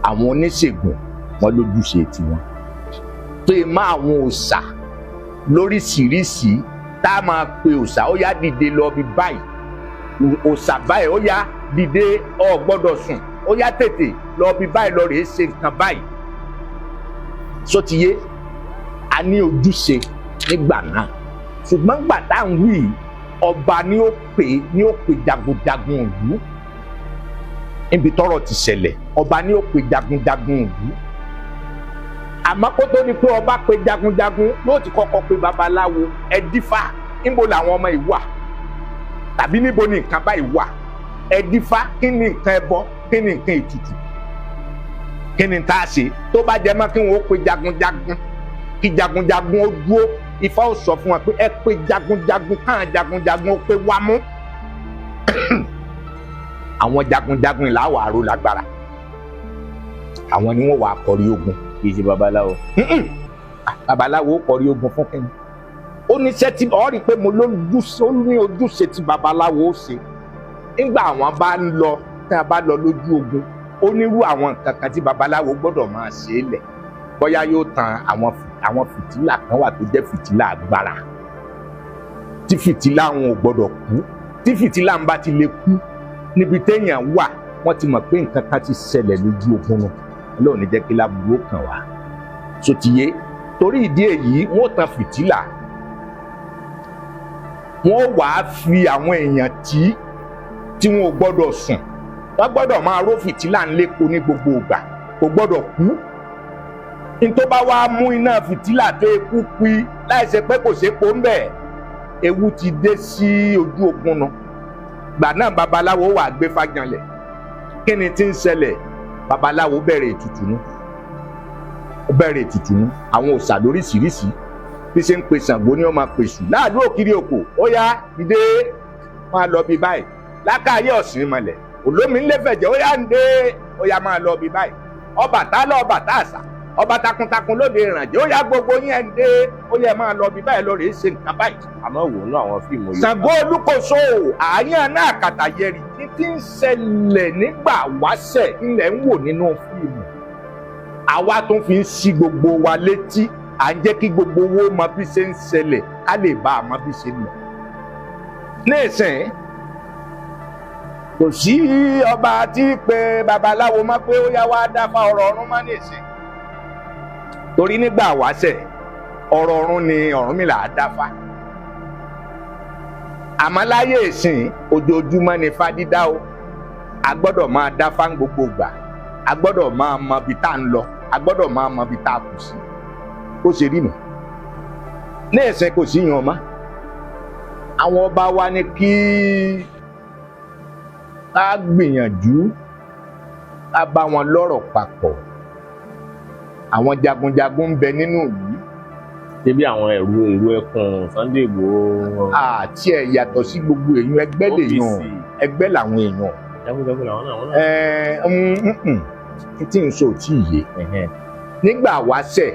àwọn oníṣègùn wọn lójúṣe tiwọn, pé má àwọn òòṣà lóríṣiríṣi tá a máa pe òòṣà, ó yá dìde lọ bí báyìí, òòṣà báyìí ó yá dìde, ọ gbọ́dọ̀ sùn, ó yá tètè lọ bí báyìí lọ rèé ṣe nǹkan báyìí. Sótìyé, a ní ojúṣe nígbà náà. Ṣùgbọ́n gbà tá à ń wí, ọba ni ó pè ní ó pè jagunjagun ìlú. Níbi tọ́rọ̀ ti ṣẹlẹ̀, ọba ni ó pè jagunjagun ìlú. Àmọ́ kó tó ní pé ọba pè jagunjagun, yóò ti kọ́kọ́ pè babaláwo, ẹ dífá, níbo làwọn ọmọ yìí wà, tàbí níbo ni nǹkan báyìí wà, ẹ dífá, kí ni nǹkan ẹbọ, kí ni nǹkan ètùtù, kí ni tá a ṣe. Tó bá jẹ mọ́ kí wọ́n ó pè jagunjagun, kí jagunjagun ó dúró, Ifá ó sọ fún wa pé ẹ pè jagunjagun, káà jagunjagun ó pé wá mú. Àwọn jagunjagun ìlà wà á ro lágbára, àwọn ni wọ́n wà á kọrí ogun. Kì í ṣe babaláwo. Babaláwo ó kọrí ogun fún kẹ́ni. Ó ní iṣẹ́ tí ọ rí i pé mo lójúṣe, ó ní ojúṣe tí babaláwo ó ṣe. Nígbà àwọn bá ń lọ, tí a bá lọ lójú ogun, ó nírú àwọn nǹkan kan tí babaláwo gbọ́dọ̀ máa ṣe é lẹ̀. Bóyá yóò tan àwọn fìtílà kan wà tó jẹ́ fìtílà agbára, tí fìtílà wọn ò gbọ́dọ̀ kú. Tí fìtílà ń bá ti lè kú níbi téèyàn wà, wọ́n ti mọ̀ pé nǹkan kan ti ṣẹlẹ̀ lójú ogun náà. Ọlọ́run ní jẹ́ kí láburú ó kàn wá. Sotiye, torí ìdí èyí wọ́n tan fìtílà, wọ́n wàá fi àwọn èèyàn tí wọn ò gbọ́dọ̀ sùn, wọ́n gbọ́dọ̀ máa ró fìtílà ńlẹ́po ní gbogbo ìgbà, kò gbọ́dọ̀ kú. N tó bá wá mú iná fìtílà tó eku pi láìsẹ pé kò sépo ń bẹ̀, ewu ti dé sí ojú ogun nu. Gbà náà babaláwo wà gbé fájanlẹ̀. Kí ni tí ń ṣẹlẹ̀? Babaláwo bẹ̀rẹ̀ ètùtù nu, ó bẹ̀rẹ̀ ètùtù nu. Àwọn òòṣà lóríṣiríṣi bí ṣe ń pe Ṣàngó ni ó máa pèsù láàlú òkiri òkò, ó yá dìde máa lọ bí báyìí, lákàáyé ọ̀sìn mọ̀lẹ̀ olómi ńlẹ́fẹ̀jẹ̀, ó yá ń dé, ó yá máa lọ bí báyìí, Ọbàtálá Ọbàtásà, ọba takuntakun lóde ìrànjẹ́, ó yá gbogbo yín ẹ̀ ń dé, ó yẹ máa lọ bí báyìí lọ rèé ṣe nǹkan báyìí. Àmọ́ wò ó ná àwọn fíìmù Yorùbá. Ṣàngó Olúkòso àáyán náà kàtà yẹrì ní tí ń ṣẹlẹ̀ nígbà wáṣẹ̀ ilẹ̀ ń wò nínú fíìmù. Àwa tún fi ń ṣí gbogbo wa létí, à ń jẹ́ kí gbogbo owó mọ bí ṣe ń ṣẹlẹ̀, ká lè bá a mọ bí ṣe ń lọ. Nísìnyí, kò sí ọba tí pé babaláwo mọ́ pé ó yá wá dáfá ọ̀rọ̀ ọ̀run mọ́ nísìnyí. Torí nígbà wáṣẹ̀ ọ̀rọ̀ ọ̀run ni Ọ̀rúnmìlà á dáfá. Àmọ́ láyé ìsìn ojoojúmọ́ ni fá dídá o. A gbọ́dọ̀ máa dáfá ń gbogbo ìgbà, a gbọ́dọ̀ máa mọ ibi tá à ń lọ, a gbọ́dọ̀ máa mọ ibi tá a kù sí. Ó ṣe rí nù. Ní ẹ̀sìn kò sí yan mọ́. Àwọn ọba wa ní kí ká gbìyànjú ká bá wọn lọ́rọ̀ papọ̀. Àwọn jagunjagun ń bẹ nínú ìlú. Ṣé bí àwọn ẹ̀rú èrú ẹkùn Sunday Igboho? Àti ẹ̀ yàtọ̀ sí gbogbo èèyàn, ẹgbẹ́ lèèyàn, ẹgbẹ́ làwọn èèyàn. Jagunjagun làwọn náà. Tí n sọ tí ì yé. Nígbà wáṣẹ̀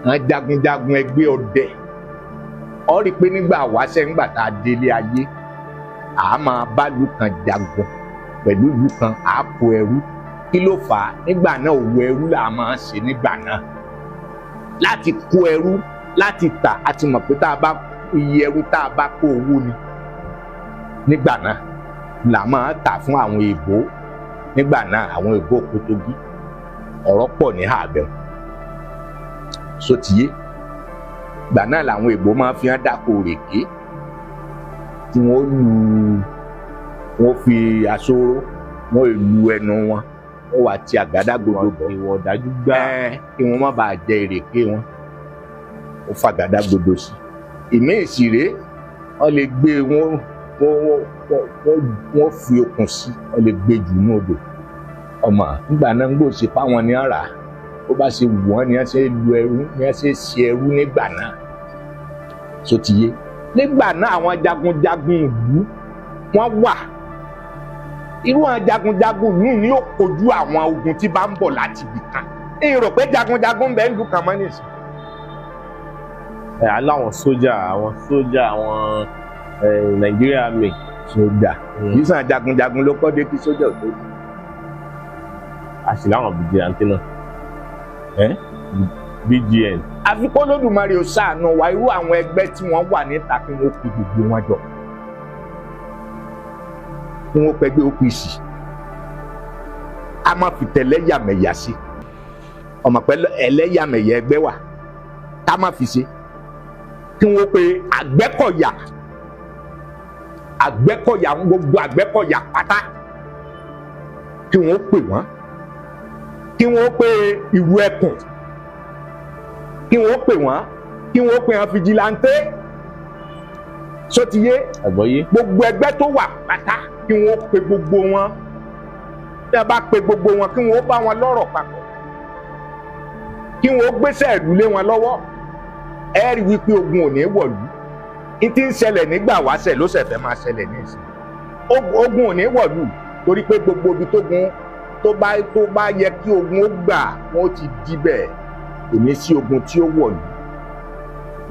àwọn jagunjagun ẹgbẹ́ ọdẹ, ọ rí i pé nígbà wáṣẹ̀, nígbà tá a délé ayé, à máa bá ìlú kan jagun pẹ̀lú ìlú kan, à kó ẹrú. Kí ló fà á? Nígbà náà òwò ẹrú là máa ń ṣe nígbà náà, láti kó ẹrú, láti tà. A ti mọ̀ pé tá a bá iye ẹrú tá a bá kó, owó ni. Nígbà náà là máa tà fún àwọn èèbó. Nígbà náà àwọn èèbó Kótógí ọ̀rọ̀ pọ̀ ní àbẹ̀wò sotiye. Gbà náà làwọn èèbó máa fi hàn dáko òrèké tí wọ́n lu, wọ́n fi aṣọ́rọ́, wọ́n lu ẹnu wọn, wọ́n wá ti àgádágodo bọ̀. Ìwọ̀ ọ̀dájú gbà. Kí wọ́n má bàa jẹ ìrèké wọn, ó fàgádágodo sí ìmí ìsìrè. Wọ́n lè gbé wọn, wọ́n fi okùn sí, wọ́n lè gbé jù ní odò ọmọ. Nígbà náà ń gbòòsè fáwọn ní ọ̀rá, ó bá ṣe wù wọ́n ni wọ́n ṣe lu ẹrú, ni wọ́n ṣe ṣe ẹrú nígbà náà. Sotiye, nígbà náà àwọn jagunjagun ìlú wọ́n wà. Irú àwọn jagunjagun ìlú ni ó kojú àwọn ogun tí bá ń bọ̀ láti ibì kan. Èyí rò pé jagunjagun bẹ́ẹ̀ ń lu kan mọ́ nìsín. Ẹ aláwọn sójà, àwọn sójà, àwọn Nàìjíríà mi. Sójà yìí sàn, jagunjagun ló kọ́ dé kí sójà ò tó dé. A sì láwọn vigilante náà. BGN. Àfi kó Olódùmarè ó ṣàánú wa. Irú àwọn ẹgbẹ́ tí wọ́n wà níta, kí wọ́n fi gbogbo wọn jọ, kí wọ́n pẹgbẹ́ OPC, a máa fi tẹ̀lẹ́yàmẹ̀yà sí ọmọ pẹ̀lú ẹlẹ́yàmẹ̀yà ẹgbẹ́ wa ká má fi ṣe, kí wọ́n pe Àgbẹ̀kọ̀yà, Àgbẹ̀kọ̀yà, gbogbo Àgbẹ̀kọ̀yà pátá kí wọ́n pè wọ́n, kí wọ́n pe ìlú ẹkùn kí wọ́n pè wọ́n, kí wọ́n pè wọ́n fìjìláńtẹ́ sotiye. Àgbọ́yé. Gbogbo ẹgbẹ́ tó wà pátá kí wọ́n pe gbogbo wọn. Tí wọ́n bá pe gbogbo wọn, kí wọ́n bá wọn lọ́rọ̀ papọ̀, kí wọ́n gbéṣẹ́ ìlú lé wọn lọ́wọ́. Ẹ rí wípé ogun ò ní wọ̀lú. N ti ń ṣẹlẹ̀ nígbà wáṣẹ̀ ló ṣẹ̀fẹ̀ máa ṣẹlẹ̀ ní ìsìn. Ogun ò ní wọ̀lú torí pé gbogbo ibi tógun tó bá yẹ kí ogun ó gbà, wọn ó ti dibẹ̀, kò ní sí ogun tí ó wọ̀lú.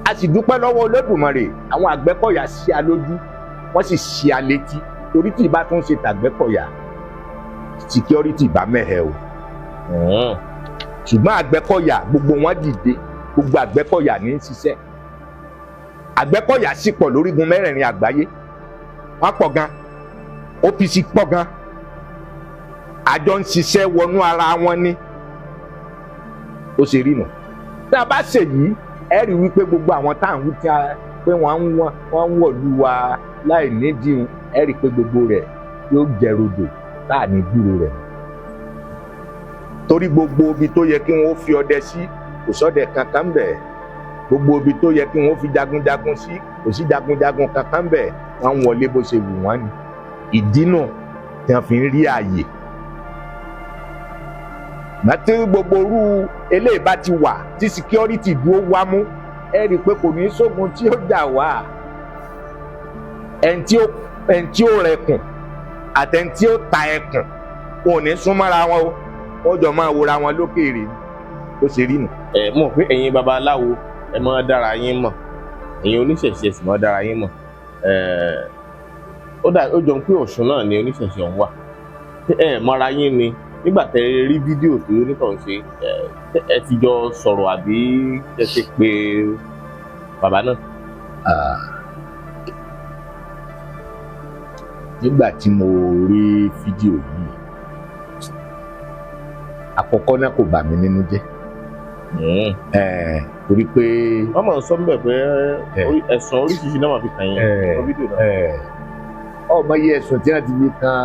A sì dúpẹ́ lọ́wọ́ Olódùmarè, àwọn Àgbẹ̀kọ̀yà sí a lójú, wọ́n sì sí a létí, torí tí ìbá tún ṣe tàgbẹ̀kọ̀yà, security bá mẹ́hẹ̀ o. Ṣùgbọ́n Àgbẹ̀kọ̀yà gbogbo wọn dìde, gbogbo Àgbẹ̀kọ̀yà ní í ṣiṣẹ́. Àgbẹ̀kọ̀yà sì pọ̀ lórígun mẹ́rẹ̀ẹ̀rin àgbáyé, wọ́n pọ̀ gan. OPC pọ̀ gan, àjọ ń ṣiṣẹ́ wọnú ara wọn ní ó ṣe rí nù. Tá a bá ṣèyí, ẹ rí wípé gbogbo àwọn tá à ń wí tí a pé wọ́n ń wọ̀lú wa láì nídìí, ẹ rí pé gbogbo rẹ̀ yóò jẹ rodò tá à ní gbúrò rẹ̀, torí gbogbo ibi tó yẹ kí wọ́n fi ọdẹ sí, kò sọ́dẹ kankan bẹ̀. Gbogbo ibi tó yẹ kí wọ́n fi jagunjagun sí, kò sí jagunjagun kankan bẹ̀. Wọ́n ń wọlé bó ṣe wù wọ́n ni. Ìdínà tí wọ́n fi ń rí ààyè àti gbogbo orú eléyìí bá ti wà tí security dúró wá mú, ẹ rí i pé kò ní sógun tí ó jà wá. Ẹni tí ó rẹkùn àtẹni tí ó ta ẹkùn wọn ò ní súnmọ́ra wọn o, wọ́n jọ máa wòra wọn lókèèrè ni. Ó ṣe rí nù. Ẹ mọ̀ pé ẹ̀yin babaláwo, ẹ máa dára yín mọ̀, ẹ̀yin oníṣẹ̀ṣe sì máa dára yín mọ̀. Ẹ ó dà, ó jọ pé Ọ̀ṣun náà ni oníṣẹ̀ṣe ọ̀hún wà. Ẹ mọra yín ni nígbà tẹ rí fídíò tó onítọ̀hún ṣe, ẹ ti jọ sọ̀rọ̀ àbí ẹ ti pe bàbá náà? Nígbà tí mo rí fídíò yìí àkọ́kọ́ náà, kò bà mí nínú jẹ́. Torí pé wọ́n máa ń sọ níbẹ̀ pé ẹ̀sùn oríṣiríṣi náà máa fi kàn yín fídíò náà. Ọmọ yìí ẹ̀sùn tí wọ́n ti fi kan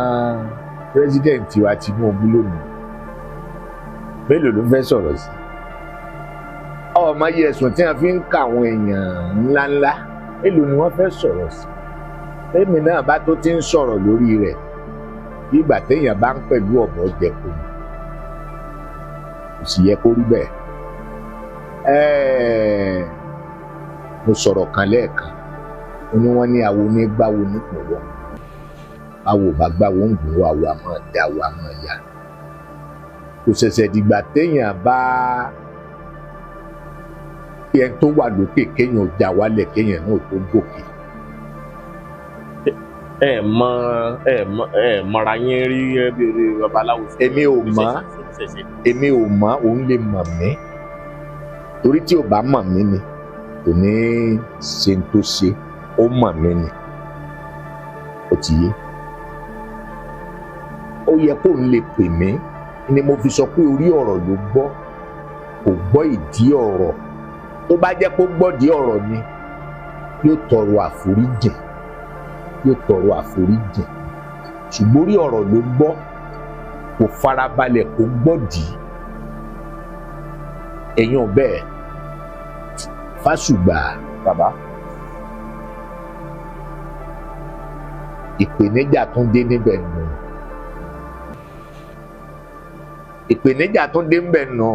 pírẹ́sídẹ̀ǹtì wa Tinubu lónìí, mélòó ló fẹ́ sọ̀rọ̀ sí? Ọmọ yìí ẹ̀sùn tí wọ́n fi ń ka àwọn èèyàn ńláńlá, mélòó ni wọ́n fẹ́ sọ̀rọ̀ sí? Tèmi náà bá tó ti ń sọ̀rọ̀ lórí rẹ̀, bí ìgbà téèyàn bá ń pẹ̀lú ọ̀bọ jẹko, kò sì yẹ kó rí bẹ́ẹ̀. Mo sọ̀rọ̀ kan lẹ́ẹ̀kan, ó ní wọ́n ní awo ní gbáwo nípìnwọ́, awo bá gbáwo ń gùn, awo àmọ́ dá awo àmọ́ ya. Kò ṣẹ̀ṣẹ̀ dìgbà téèyàn bá ẹni tó wà lókè kéèyàn já wálẹ̀ kéèyàn náà tó gòkè. Ẹ mọ ẹ mọ ẹ mọra yín rí bí babaláwo. Èmi ò mọ̀, èmi ò mọ̀, òun lè mọ̀ mí, torí tí ò bá mọ̀ mí ni kò ní ṣe ń tó ṣe. Ó mọ̀ mí ni, ó ti yé. Ó yẹ kó ń lè pè mí ni mo fi sọ pé orí ọ̀rọ̀ ló gbọ́, kò gbọ́ ìdí ọ̀rọ̀. Tó bá jẹ́ kó gbọ́ ìdí ọ̀rọ̀ ni, yóò tọrọ àforíjìn, yóò tọrọ àforíjìn. Ṣùgbọ́n orí ọ̀rọ̀ ló gbọ́, kò farabalẹ̀ kó gbọ́dì. Ẹ̀yàn bẹ́ẹ̀ Fásùgbà bàbá, ìpèníjà tún dé níbẹ̀ nù. Ìpèníjà tún dé níbẹ̀ nù.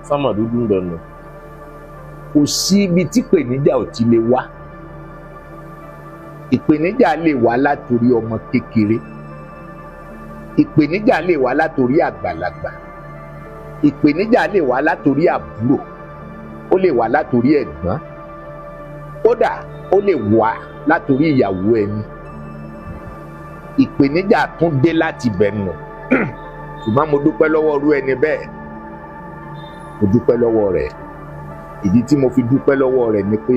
Sánmà dúdú ń bẹ̀ nù. Kò sí ibi tí ìpèníjà ò ti lè wá. Ìpèníjà lè wá látòrí ọmọ kékeré, ìpèníjà lè wá látòrí àgbàlagbà, ìpèníjà lè wá látòrí àbúrò, ó lè wá látòrí ẹ̀gbọ́n, kódà ó lè wá látòrí ìyàwó ẹni. Ìpèníjà tún dé láti bẹ̀ nù. Ṣùgbọ́n mo dúpẹ́ lọ́wọ́ irú ẹni bẹ́ẹ̀, mo dúpẹ́ lọ́wọ́ rẹ̀. Ìdí tí mo fi dúpẹ́ lọ́wọ́ rẹ̀ ni pé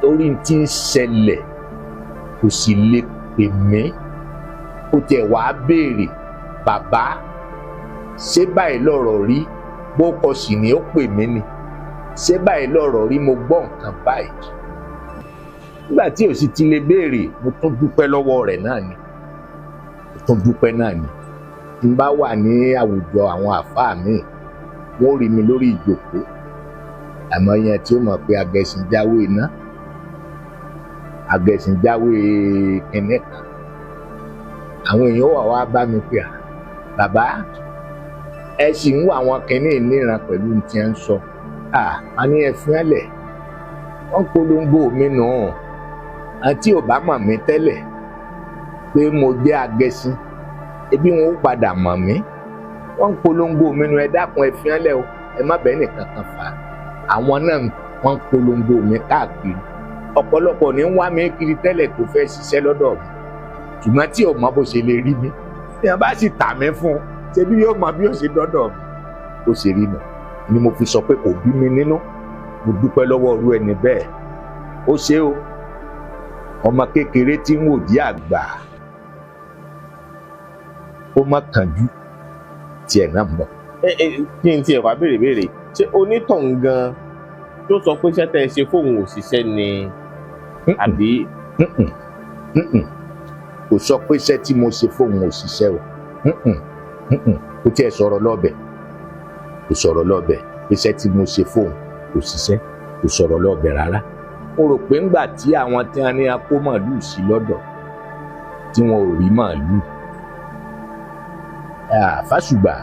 orí tí ń ṣẹlẹ̀ kò sì lè pè mí. Ó tiẹ̀ wá béèrè, bàbá ṣé báyìí lọ̀rọ̀ rí? Bó kọ sì ni ó pè mí ni, ṣé báyìí lọ̀rọ̀ rí? Mo gbọ́ nǹkan báyìí. Nígbà tí ò sì ti lè béèrè, mo tún dúpẹ́ lọ́wọ́ rẹ̀ náà ni, mo tún dúpẹ́ náà ni. Tí n bá wà ní àwùjọ àwọn àfáà mi, wọ́n rí mi lórí ìjókòó, àmọ́ yẹn tí ó mọ̀ pé agẹṣinjáwé iná, agẹṣinjáwé kínní kan, àwọn èèyàn wà wá bá mi pé, bàbá ẹ sì ń wọ àwọn kínní ìníran pẹ̀lú tí ẹ ń sọ. A ní ẹ fún ẹ lẹ̀, wọ́n polongo mi nù. Àti ò bá mọ̀ mí tẹ́lẹ̀ pé mo jẹ́ agẹṣin, ebi wọn ó padà mọ̀ mí. Wọ́n ń polongo mi nù, ẹ dákun ẹ fi hàn lẹ̀ o, ẹ má bẹ́ẹ̀ nìkan kan fà á. Àwọn náà wọ́n ń polongo mi káàkiri. Ọ̀pọ̀lọpọ̀ ní ń wá mi kiri tẹ́lẹ̀ tó fẹ́ ṣiṣẹ́ lọ́dọ̀ mi, ṣùgbọ́n tí ò mọ bó ṣe lè rí mi, tí wọ́n bá sì tà mí fún un, ṣe bí yóò mọ bí ó ṣe dọ́dọ̀ mi. Ó ṣe rí nù ni mo fi sọ pé kò bí mi nínú. Mo dúpẹ́ lọ́wọ́ irú ẹni bẹ́ẹ̀. Ó ṣe o, ọmọ kékeré tí ń wòdí àgbà, ó má kánjú, tiẹ̀ náà mọ̀. Kí n tiẹ̀ wá béèrè béèrè, ṣé onítọ̀hún gan tó sọ pé iṣẹ́ tẹ́ ẹ ṣe fóun òṣìṣẹ́ ni àbí? Kò sọ pé iṣẹ́ tí mo ṣe fóun òṣìṣẹ́ o. Kò tiẹ̀ sọ̀rọ̀ lọ́bẹ̀, kò sọ̀rọ̀ lọ́bẹ̀. Iṣẹ́ tí mo ṣe fóun òṣìṣẹ́, kò sọ̀rọ̀ lọ́bẹ̀ rárá. Mo rò pé ńgbà tí àwọn tí wọ́n ní a kó màlúù sí lọ́dọ̀ tí wọn ò rí màlúù, Fásùgbà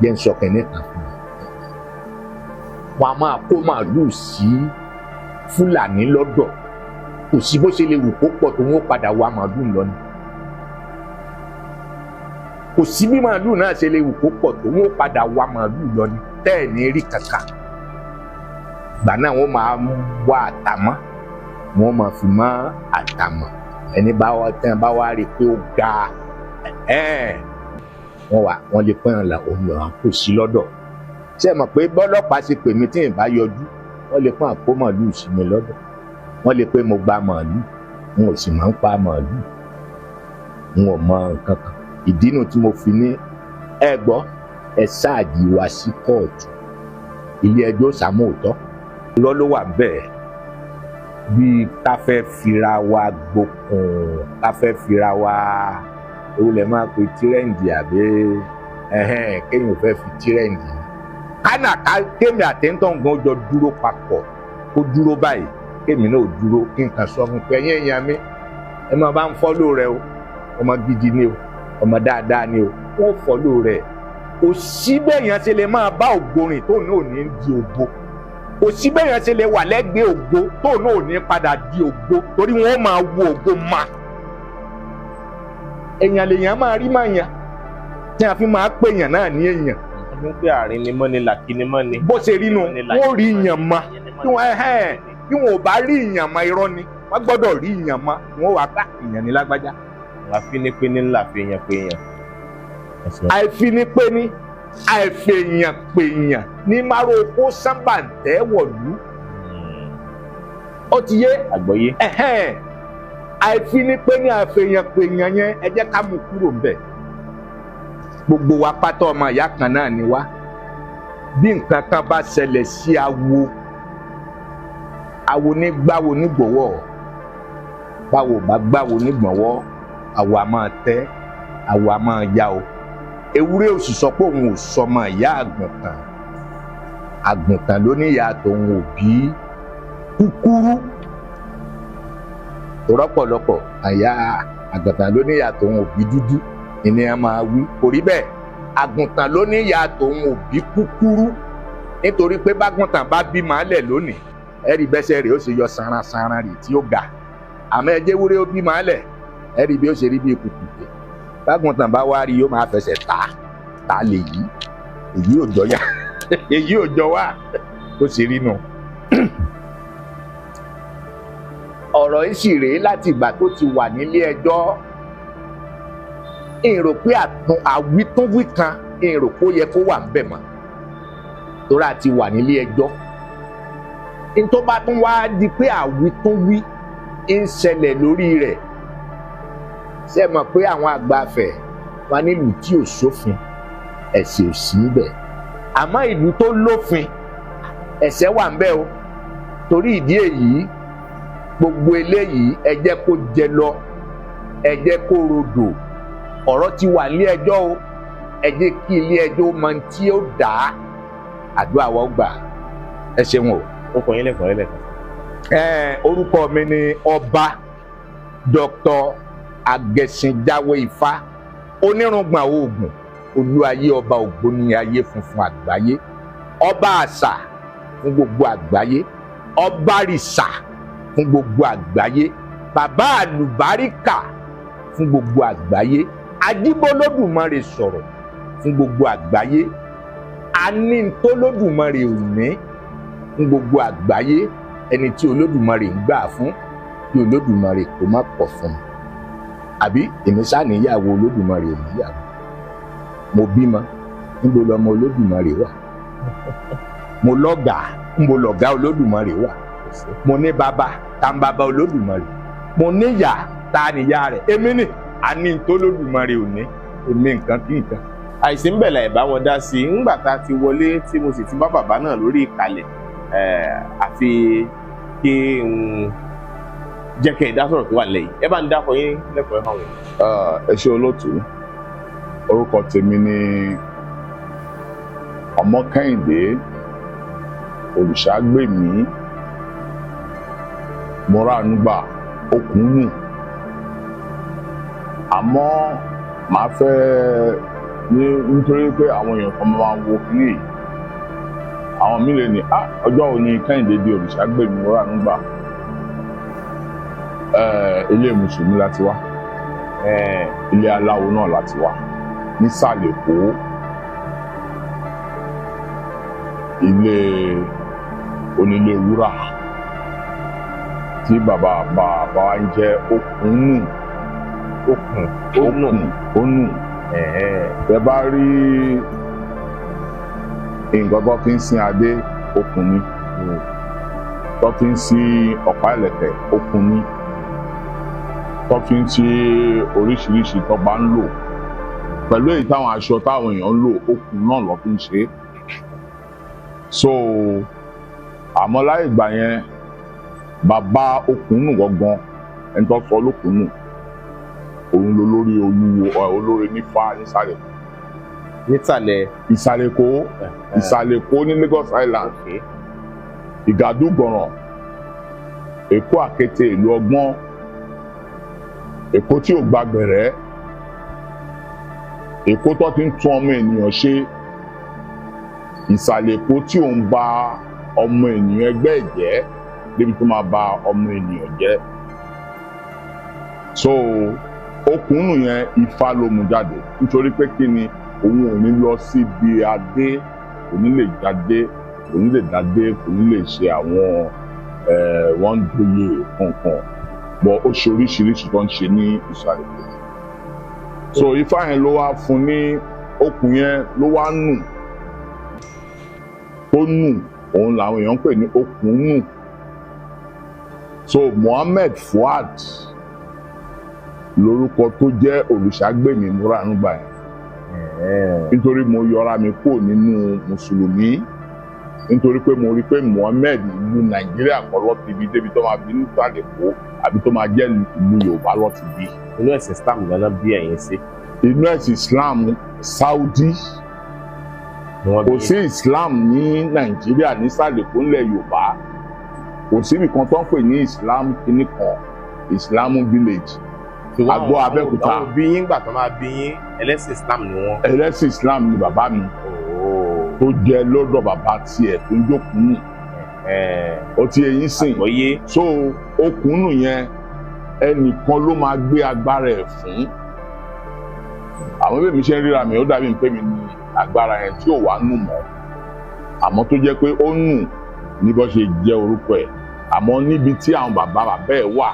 jẹ́ ń sọ kẹ́ni kan fún mi. Wọn a máa kó màlúù sí Fúlàní lọ́dọ̀, kò sí bó ṣe lè wù kó pọ̀ tó, wọ́n padà wá màlúù lọ ni. Kò sí bí màlúù náà ṣe lè wù kó pọ̀ tó, wọ́n padà wá màlúù lọ ni, tẹ́ ẹ̀ ní rí kankan. Gbà náà wọ́n máa wá àtàmọ́, wọ́n máa fi mọ́ àtàmọ́. Ẹni bá wá tẹ́ bá wá rí i pé ó ga, wọ́n wà wọ́n lè pẹ́ hàn là òun lọ́ọ́ kò sí lọ́dọ̀. Ṣé ẹ mọ̀ pé bọ́lọ́pàá ṣe pè mí tí ì bá yọjú, wọ́n lè pọ́n àpò màlúù sí mi lọ́dọ̀, wọ́n lè pé mo gba màlúù. N ò sì máa ń pa màálù, n ò mọ nǹkan kan. Ìdínú tí mo fi ní ẹ gbọ́, ẹ ṣáàjì wá sí kóòtù, ilé ẹjọ́ sàmóòtọ́. Irọ́ ló wà bẹ́ẹ̀, bíi ká fẹ́ fira wa gbókun, ká fẹ́ fira wa ewu lè máa pe trend, àbí kéèyàn fẹ́ fi trend. Kánà kémi àtẹ̀ntàn gan jọ dúró papọ̀, kó dúró báyìí, kémi náà dúró, kí n kàn sọ fún pé ẹ̀yin èèyàn mi, ẹ máa bá ń follow rẹ o, ọmọ gidi ni o, ọmọ dáadáa ni o, wọ́n follow rẹ̀. Kò sí bẹ́ẹ̀ yẹn ṣe lè máa bá ògbórin tó náà ní di ògbó, kò sí bẹ́ẹ̀ yẹn ṣe lè wà lẹ́gbẹ̀ẹ́ ògbó tó náà ní padà di ògbó, torí wọ́n máa wo ògbó ma. Èèyàn lèèyàn máa rí máa yàn tí a fi máa pèèyàn náà ní èèyàn. Wọ́n fi ń pè àárín ni mọ́ni làkí ni mọ́ni. Bó ṣe rí nu, wọ́n rí ìyàn ma bí wọ́n bí wọn ò bá rí ìyàn ma, irọ́ ni, wọ́n gbọ́dọ̀ rí ìyàn ma, wọ́n wà ká ìyàn ní lágbájá. Àfinipéni ńlá fèèyàn péyàn. Àìfinipéni àìfèèyàn péyàn ní márùn-ún sábà tẹ́ wọ̀lú. Ó ti yé. Àgbọ́yé. Àìfinipéni àìfèèyàn péyàn yẹn, ẹ jẹ́ ká mú kúrò ńbẹ̀. Gbogbo wa pátá ọmọ ìyá kan náà ni wá. Bí nǹkan kan bá ṣẹlẹ̀ sí awo, awo ní gbáwo nígbọ̀wọ́, báwo bá gbáwo nígbọ̀wọ́, àwọ̀ a máa tẹ́, àwọ̀ a máa ya o. Ewúrẹ́ ò sì sọ pé òun ò sọmọ ìyá àgùntàn, àgùntàn ló ní ìyá tòun ò bí kúkúrú rọ́pọ̀lọpọ̀. Àyà àgùntàn ló ní ìyá tòun ò bí dúdú ìní a máa wí, kò rí bẹ́ẹ̀. Àgùntàn ló ní ìyá tòun ò bí kúkúrú, nítorí pé bágùntàn bá bí màálẹ̀ lónìí, ẹ̀rí bẹ́sẹ̀ rẹ̀ ó ṣe yọ sanransanran rẹ̀ tí ó ga. Àmọ́ ẹjẹ́ wúrẹ́ ó bí màálẹ̀, ẹ̀rí bí ó ṣe rí bí kùkùté. Bágùntàn bá wá rí, yóò máa fẹsẹ̀ ta ta lè yí. Èyí ò jọ yá, èyí ò jọ wá, ó ṣe rí nù. Ọ̀rọ̀ yìí sì rèé láti ìgbà tó ti wà nílé ẹjọ́. Èrò pé àwítúnwí kan, èrò kó yẹ kó wà ńbẹ̀ mọ́, torí a ti wà nílé ẹjọ́. N tó bá tún wá di pé àwítúnwí ń ṣẹlẹ̀ lórí rẹ̀, ṣe mọ̀ pé àwọn àgbàfẹ̀ wa nílùú tí ò sófin, ẹ̀ṣẹ̀ ò sí ńbẹ̀, àmọ́ ìlú tó lófin, ẹ̀ṣẹ̀ wà ńbẹ̀ o. Torí ìdí èyí, gbogbo eléyìí ẹ jẹ́ kó jẹ lọ, ẹ jẹ́ kó rodò. Ọ̀rọ̀ ti wà nílé ẹjọ́ o, ẹ jẹ́ kí ilé ẹjọ́ mọ tí ó dá. Àdúrà wa gbà. Ẹ ṣeun o. Orúkọ yín lẹ́kọ̀ọ́ lẹ́lẹ́kan. Orúkọ mi ni Ọba Dr. Agẹṣinjáwé Ifá, onírùngbọ̀n oògùn, olúayé, ọba ògbóni ayé funfun àgbáyé, ọba àṣà fún gbogbo àgbáyé, ọba rìṣà fún gbogbo àgbáyé, bàbá àlùbáríkà fún gbogbo àgbáyé, ajíbólódùmarè sọ̀rọ̀ fún gbogbo àgbáyé, anítólódùmarè òní fún gbogbo àgbáyé, ẹni tí olódùmarè ń gbà fún, kí olódùmarè kó má pọ̀ fún un. Àbí èmi sá níyàwó, olódùmarè ò níyàwó. Mo bímọ, níbo lọmọ olódùmarè wà? Mo lọ́gàá, níbo lọ̀gá olódùmarè wà? Mo ní bàbá, ta ń bàbá olódùmarè? Mo níyà, ta níyà rẹ̀? Èmi ni àní tólódùmarè ò ní, èmi nǹkan kí nǹkan. Àìsí ń bẹ̀lẹ̀ ìbá wọn dá sí i ńgbà tá a ti wọlé, tí mo sì ti bá bàbá náà lórí ìkàlẹ̀, àfi kí n jẹ́ kẹ́ ẹ̀ dá sọ̀rọ̀ tó wà lẹ́yìn. Ẹ bá ń dákọ̀ yín lẹ́kọ̀ọ́ hàn wọ́n. Ẹ ṣé olóòtú. Orúkọ tèmi ni Ọmọkẹ́hìndé Olùṣàgbèmí Mọ́ránúgbà Okùnù. Àmọ́ màá fẹ́ ní nítorí pé àwọn èèyàn kan máa ń wo kínní yìí, àwọn míì lè ní ọjọ́ òní Kẹ́hìndé di Olùṣàgbèmí Mọ́ránúgbà. Ilé mùsùlùmí láti wá, ilé aláwo náà láti wá nísàlẹ̀ Èkó, ilé onílé wúrà tí bàbá bàbá wa ń jẹ́ Okùnù. Okùn Onù. Onù. Tẹ bá rí nǹkan tó fi ń sin adé, okùn ni. Tó fi ń sin ọ̀pá ìlẹ̀kẹ̀, okùn ni. Tó fi ń ṣe oríṣiríṣi tó bá ń lò pẹ̀lú èyí táwọn aṣọ táwọn èèyàn ń lò, okùn náà ló fi ń ṣe é. So àmọ́ láyé ìgbà yẹn, bàbá Okùnù gangan, ẹni tó sọ lókùnù, òun ló lórí olúwo olórí nífà nísàlẹ̀. Nísàlẹ̀? Ìsàlẹ̀ Èkó, Ìsàlẹ̀ Èkó ní Lagos Island. Ìgàdúgbọ̀ràn, Èkó àkété, ìlú ọgbọ́n, Èkó tí ò gbàgbẹ̀rẹ́, Èkó tó ti ń tún ọmọ ènìyàn ṣe, Ìsàlẹ̀ Èkó tí ò ń ba ọmọ ènìyàn ẹgbẹ́ ẹ̀ jẹ́ débi tó máa ba ọmọ ènìyàn jẹ́. So okùnù yẹn, Ifá ló mú jáde, nítorí pé kí ni? Òun ò ní lọ síbi adé, kò ní lè jáde, kò ní lè dádé, kò ní lè ṣe àwọn wọ́n ń joyè kankan bọ̀. Ó ṣe oríṣiríṣi tó ń ṣe ní Ìsàlẹ̀ Èkó. So Ifá yẹn ló wá fún ní okùn yẹn, ló wá nù tó nù, òun làwọn èèyàn ń pè ní okùn nù. So Mohammed Fuad lórúkọ tó jẹ́ Òrìṣàgbèmí múranúgbà yẹn, nítorí mo yọra mi kúrò nínú mùsùlùmí, nítorí pé mo rí i pé Mohammed, ìlú Nàìjíríà kọ́ ló ti bí débi tó máa bí nísàlẹ̀ Èkó àbí tó máa jẹ́ ìlú Yorùbá ló ti bí. Inú ẹ̀sìn Islam ganan bí ẹ̀yin sí? Inú ẹ̀sìn Islam Saudi. Ni wọ́n Kò bí? sí Islam ní Nàìjíríà, nísàlẹ̀ Èkó, ńlẹ̀ Yorùbá. Kò síbi kan tó ń pè ní Islam kìíní kan, Islam village. Ṣùgbọ́n Àgọ́ Abẹ́òkúta. Àwọn òbí yín, gbà tó máa bí yín, ẹlẹ́sìn Islam ni wọ́n? Ẹlẹ́sìn Islam ni bàbá mi, tó jẹ́ lọ́dọ̀ bàbá tiẹ̀ tó ń jókòó nù. Ó ti eyín sìn. Àgbọ́yé. So okùnù yẹn, ẹnìkan ló máa gbé agbára ẹ̀ fún. Àwọn bí mi ṣe ń ríra mi, ó dàbí pé mi ní agbára yẹn tí ò wá nù mọ́, àmọ́ tó jẹ́ pé ó nù ní bó ṣe jẹ́ orúkọ ẹ̀, àmọ́ níbi tí àwọn bàbá bàbá ẹ̀ wà,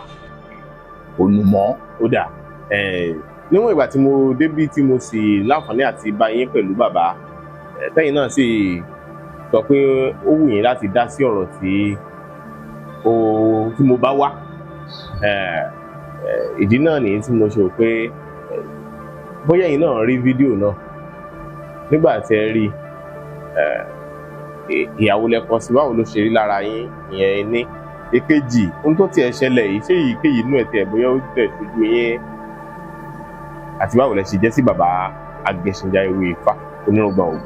kò nù mọ́. Ó dà, níwọ̀n ìgbà tí mo débí, tí mo sì láǹfààní àti bá yín pẹ̀lú bàbá, tẹ́yìn náà sì sọ pé ó wù yín láti dá sí ọ̀rọ̀ tí mo bá wá, ìdí náà nìyí tí mo ṣe rò pé bóyá ẹ̀yin náà rí fídíò náà. Nígbà tí ẹ rí, ìyàwó lẹ́kọ̀ọ́ sí, báwo ló ṣe rí lára yín? Ìyẹn ní èkejì. Ohun tó tiẹ̀ ṣẹlẹ̀ yìí, ṣé èyíkéyìí inú ẹ̀ tiẹ̀ bóyá ó tẹ̀ ṣojú yín, àti báwo lẹ ṣe jẹ́ sí bàbá Agẹṣinjáyé Ifá onírúgbọ̀n ògùn?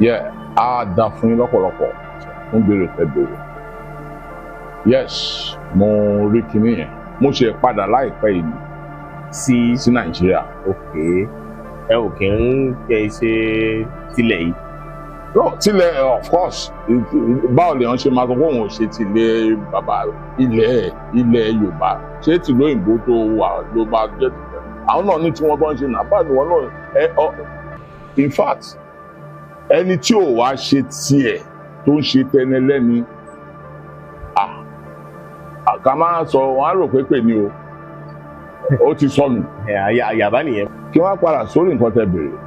Yẹ á da fún yín lọ́pọ̀lọpọ̀ fún béèrè tẹ́ béèrè. Yes, mo rí kinní yẹn. Mo ṣe padà láìpẹ́ yìí Sí? sí Nàìjíríà. Ok, ẹ ò kí ń kẹ ṣe tilẹ̀ yìí? No, tilẹ̀, of course. Báwo lèèyàn ṣe máa sọ pé òun ò ṣe tilẹ̀ bàbá, ilẹ̀ Yorùbá? Ṣé tìlú òyìnbó tó wà ló máa jẹ́ tilẹ̀? Àwọn náà ní tí wọ́n bá ń ṣe náà, báwo ni wọ́n náà ẹ ọ? In fact, ẹni tí ò wá ṣe tiẹ̀ tó ń ṣe tẹni lẹ́ni, ká máa sọ wọn á rò pé pè ní o, ó ti sọnù. Ẹ àyàbá nìyẹn. Kí wọ́n á padà sórí nǹkan tẹ́ béèrè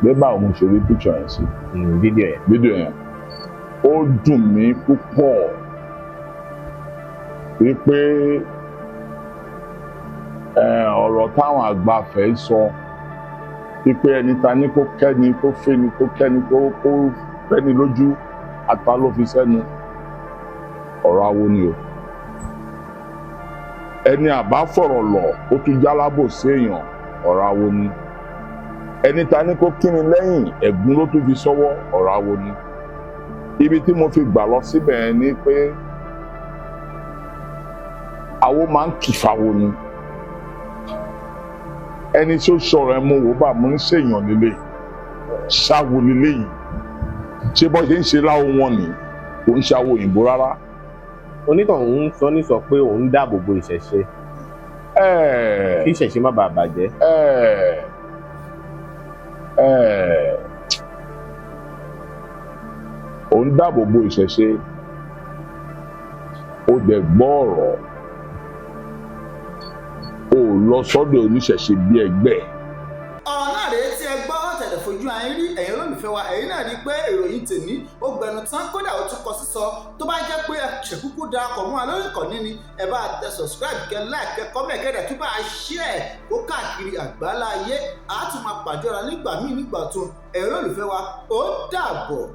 pé báwo mo ṣe rí picture yẹn sí. Fídíò yẹn. Fídíò yẹn, ó dùn mí púpọ̀ wípé ọ̀rọ̀ táwọn àgbà fẹ́ sọ wípé ẹni ta ní kó kẹ́ni, kó fẹ́ni, kó kẹ́ni, kó fẹ́ni lójú, ata ló fi sẹ́nu. Ọ̀rọ̀ awo ni o. Ẹni àbá fọ̀rọ̀ lọ̀, ó tún jálábò sí èèyàn. Ọ̀rọ̀ awo ni. Ẹni ta ní kó kíni lẹ́yìn, ẹ̀gún ló tún fi sọ́wọ́. Ọ̀rọ̀ awo ni. Ibi tí mo fi gbà lọ síbẹ̀ yẹn ni pé awo máa ń kìfàwo ni. Ẹni tí ó sọ̀rọ̀ ẹ, mo wò bá mo ń ṣèyàn lélẹ̀, ṣáwo lélẹ̀ yìí, ṣé bọ́ ṣe ń ṣe láwo wọn ni? Kò ń ṣàwo òyìnbó rárá. Onítọ̀hún ń sọ ní sọ pé òun ń dáàbò bo ìṣẹ̀ṣe, kí ìṣẹ̀ṣe má bàa bàjẹ́. Òun dáàbò bo ìṣẹ̀ṣe, ó dẹ̀ gbọ́ ọ̀rọ̀, ó lọ sọ́dọ̀ oníṣẹ̀ṣe bí ẹgbẹ́ ẹ̀. Ọ̀rọ̀ náà rèé tí ẹ gbọ́ tẹ̀lé fojú ayé rí. Ẹ̀yin olólùfẹ́ wa, ẹ̀yin náà rí i pé ìròyìn Ìròyìn tèmi ó gbẹnu tán, kódà ó tún kọ sísọ. Tó bá jẹ́ pé ẹ ṣẹ̀kúkú darapọ̀ mọ́ wa lórí ìkànnì ni, ẹ bá tẹ subscribe, kẹ like, kẹ comment, kẹ dẹ̀ tún bá a share kó káàkiri àgbáláyé. A tún máa pàdé ọ̀la nígbà míì, nígbà tó ẹ̀rọ olùfẹ́ wa. Ó dàbọ̀.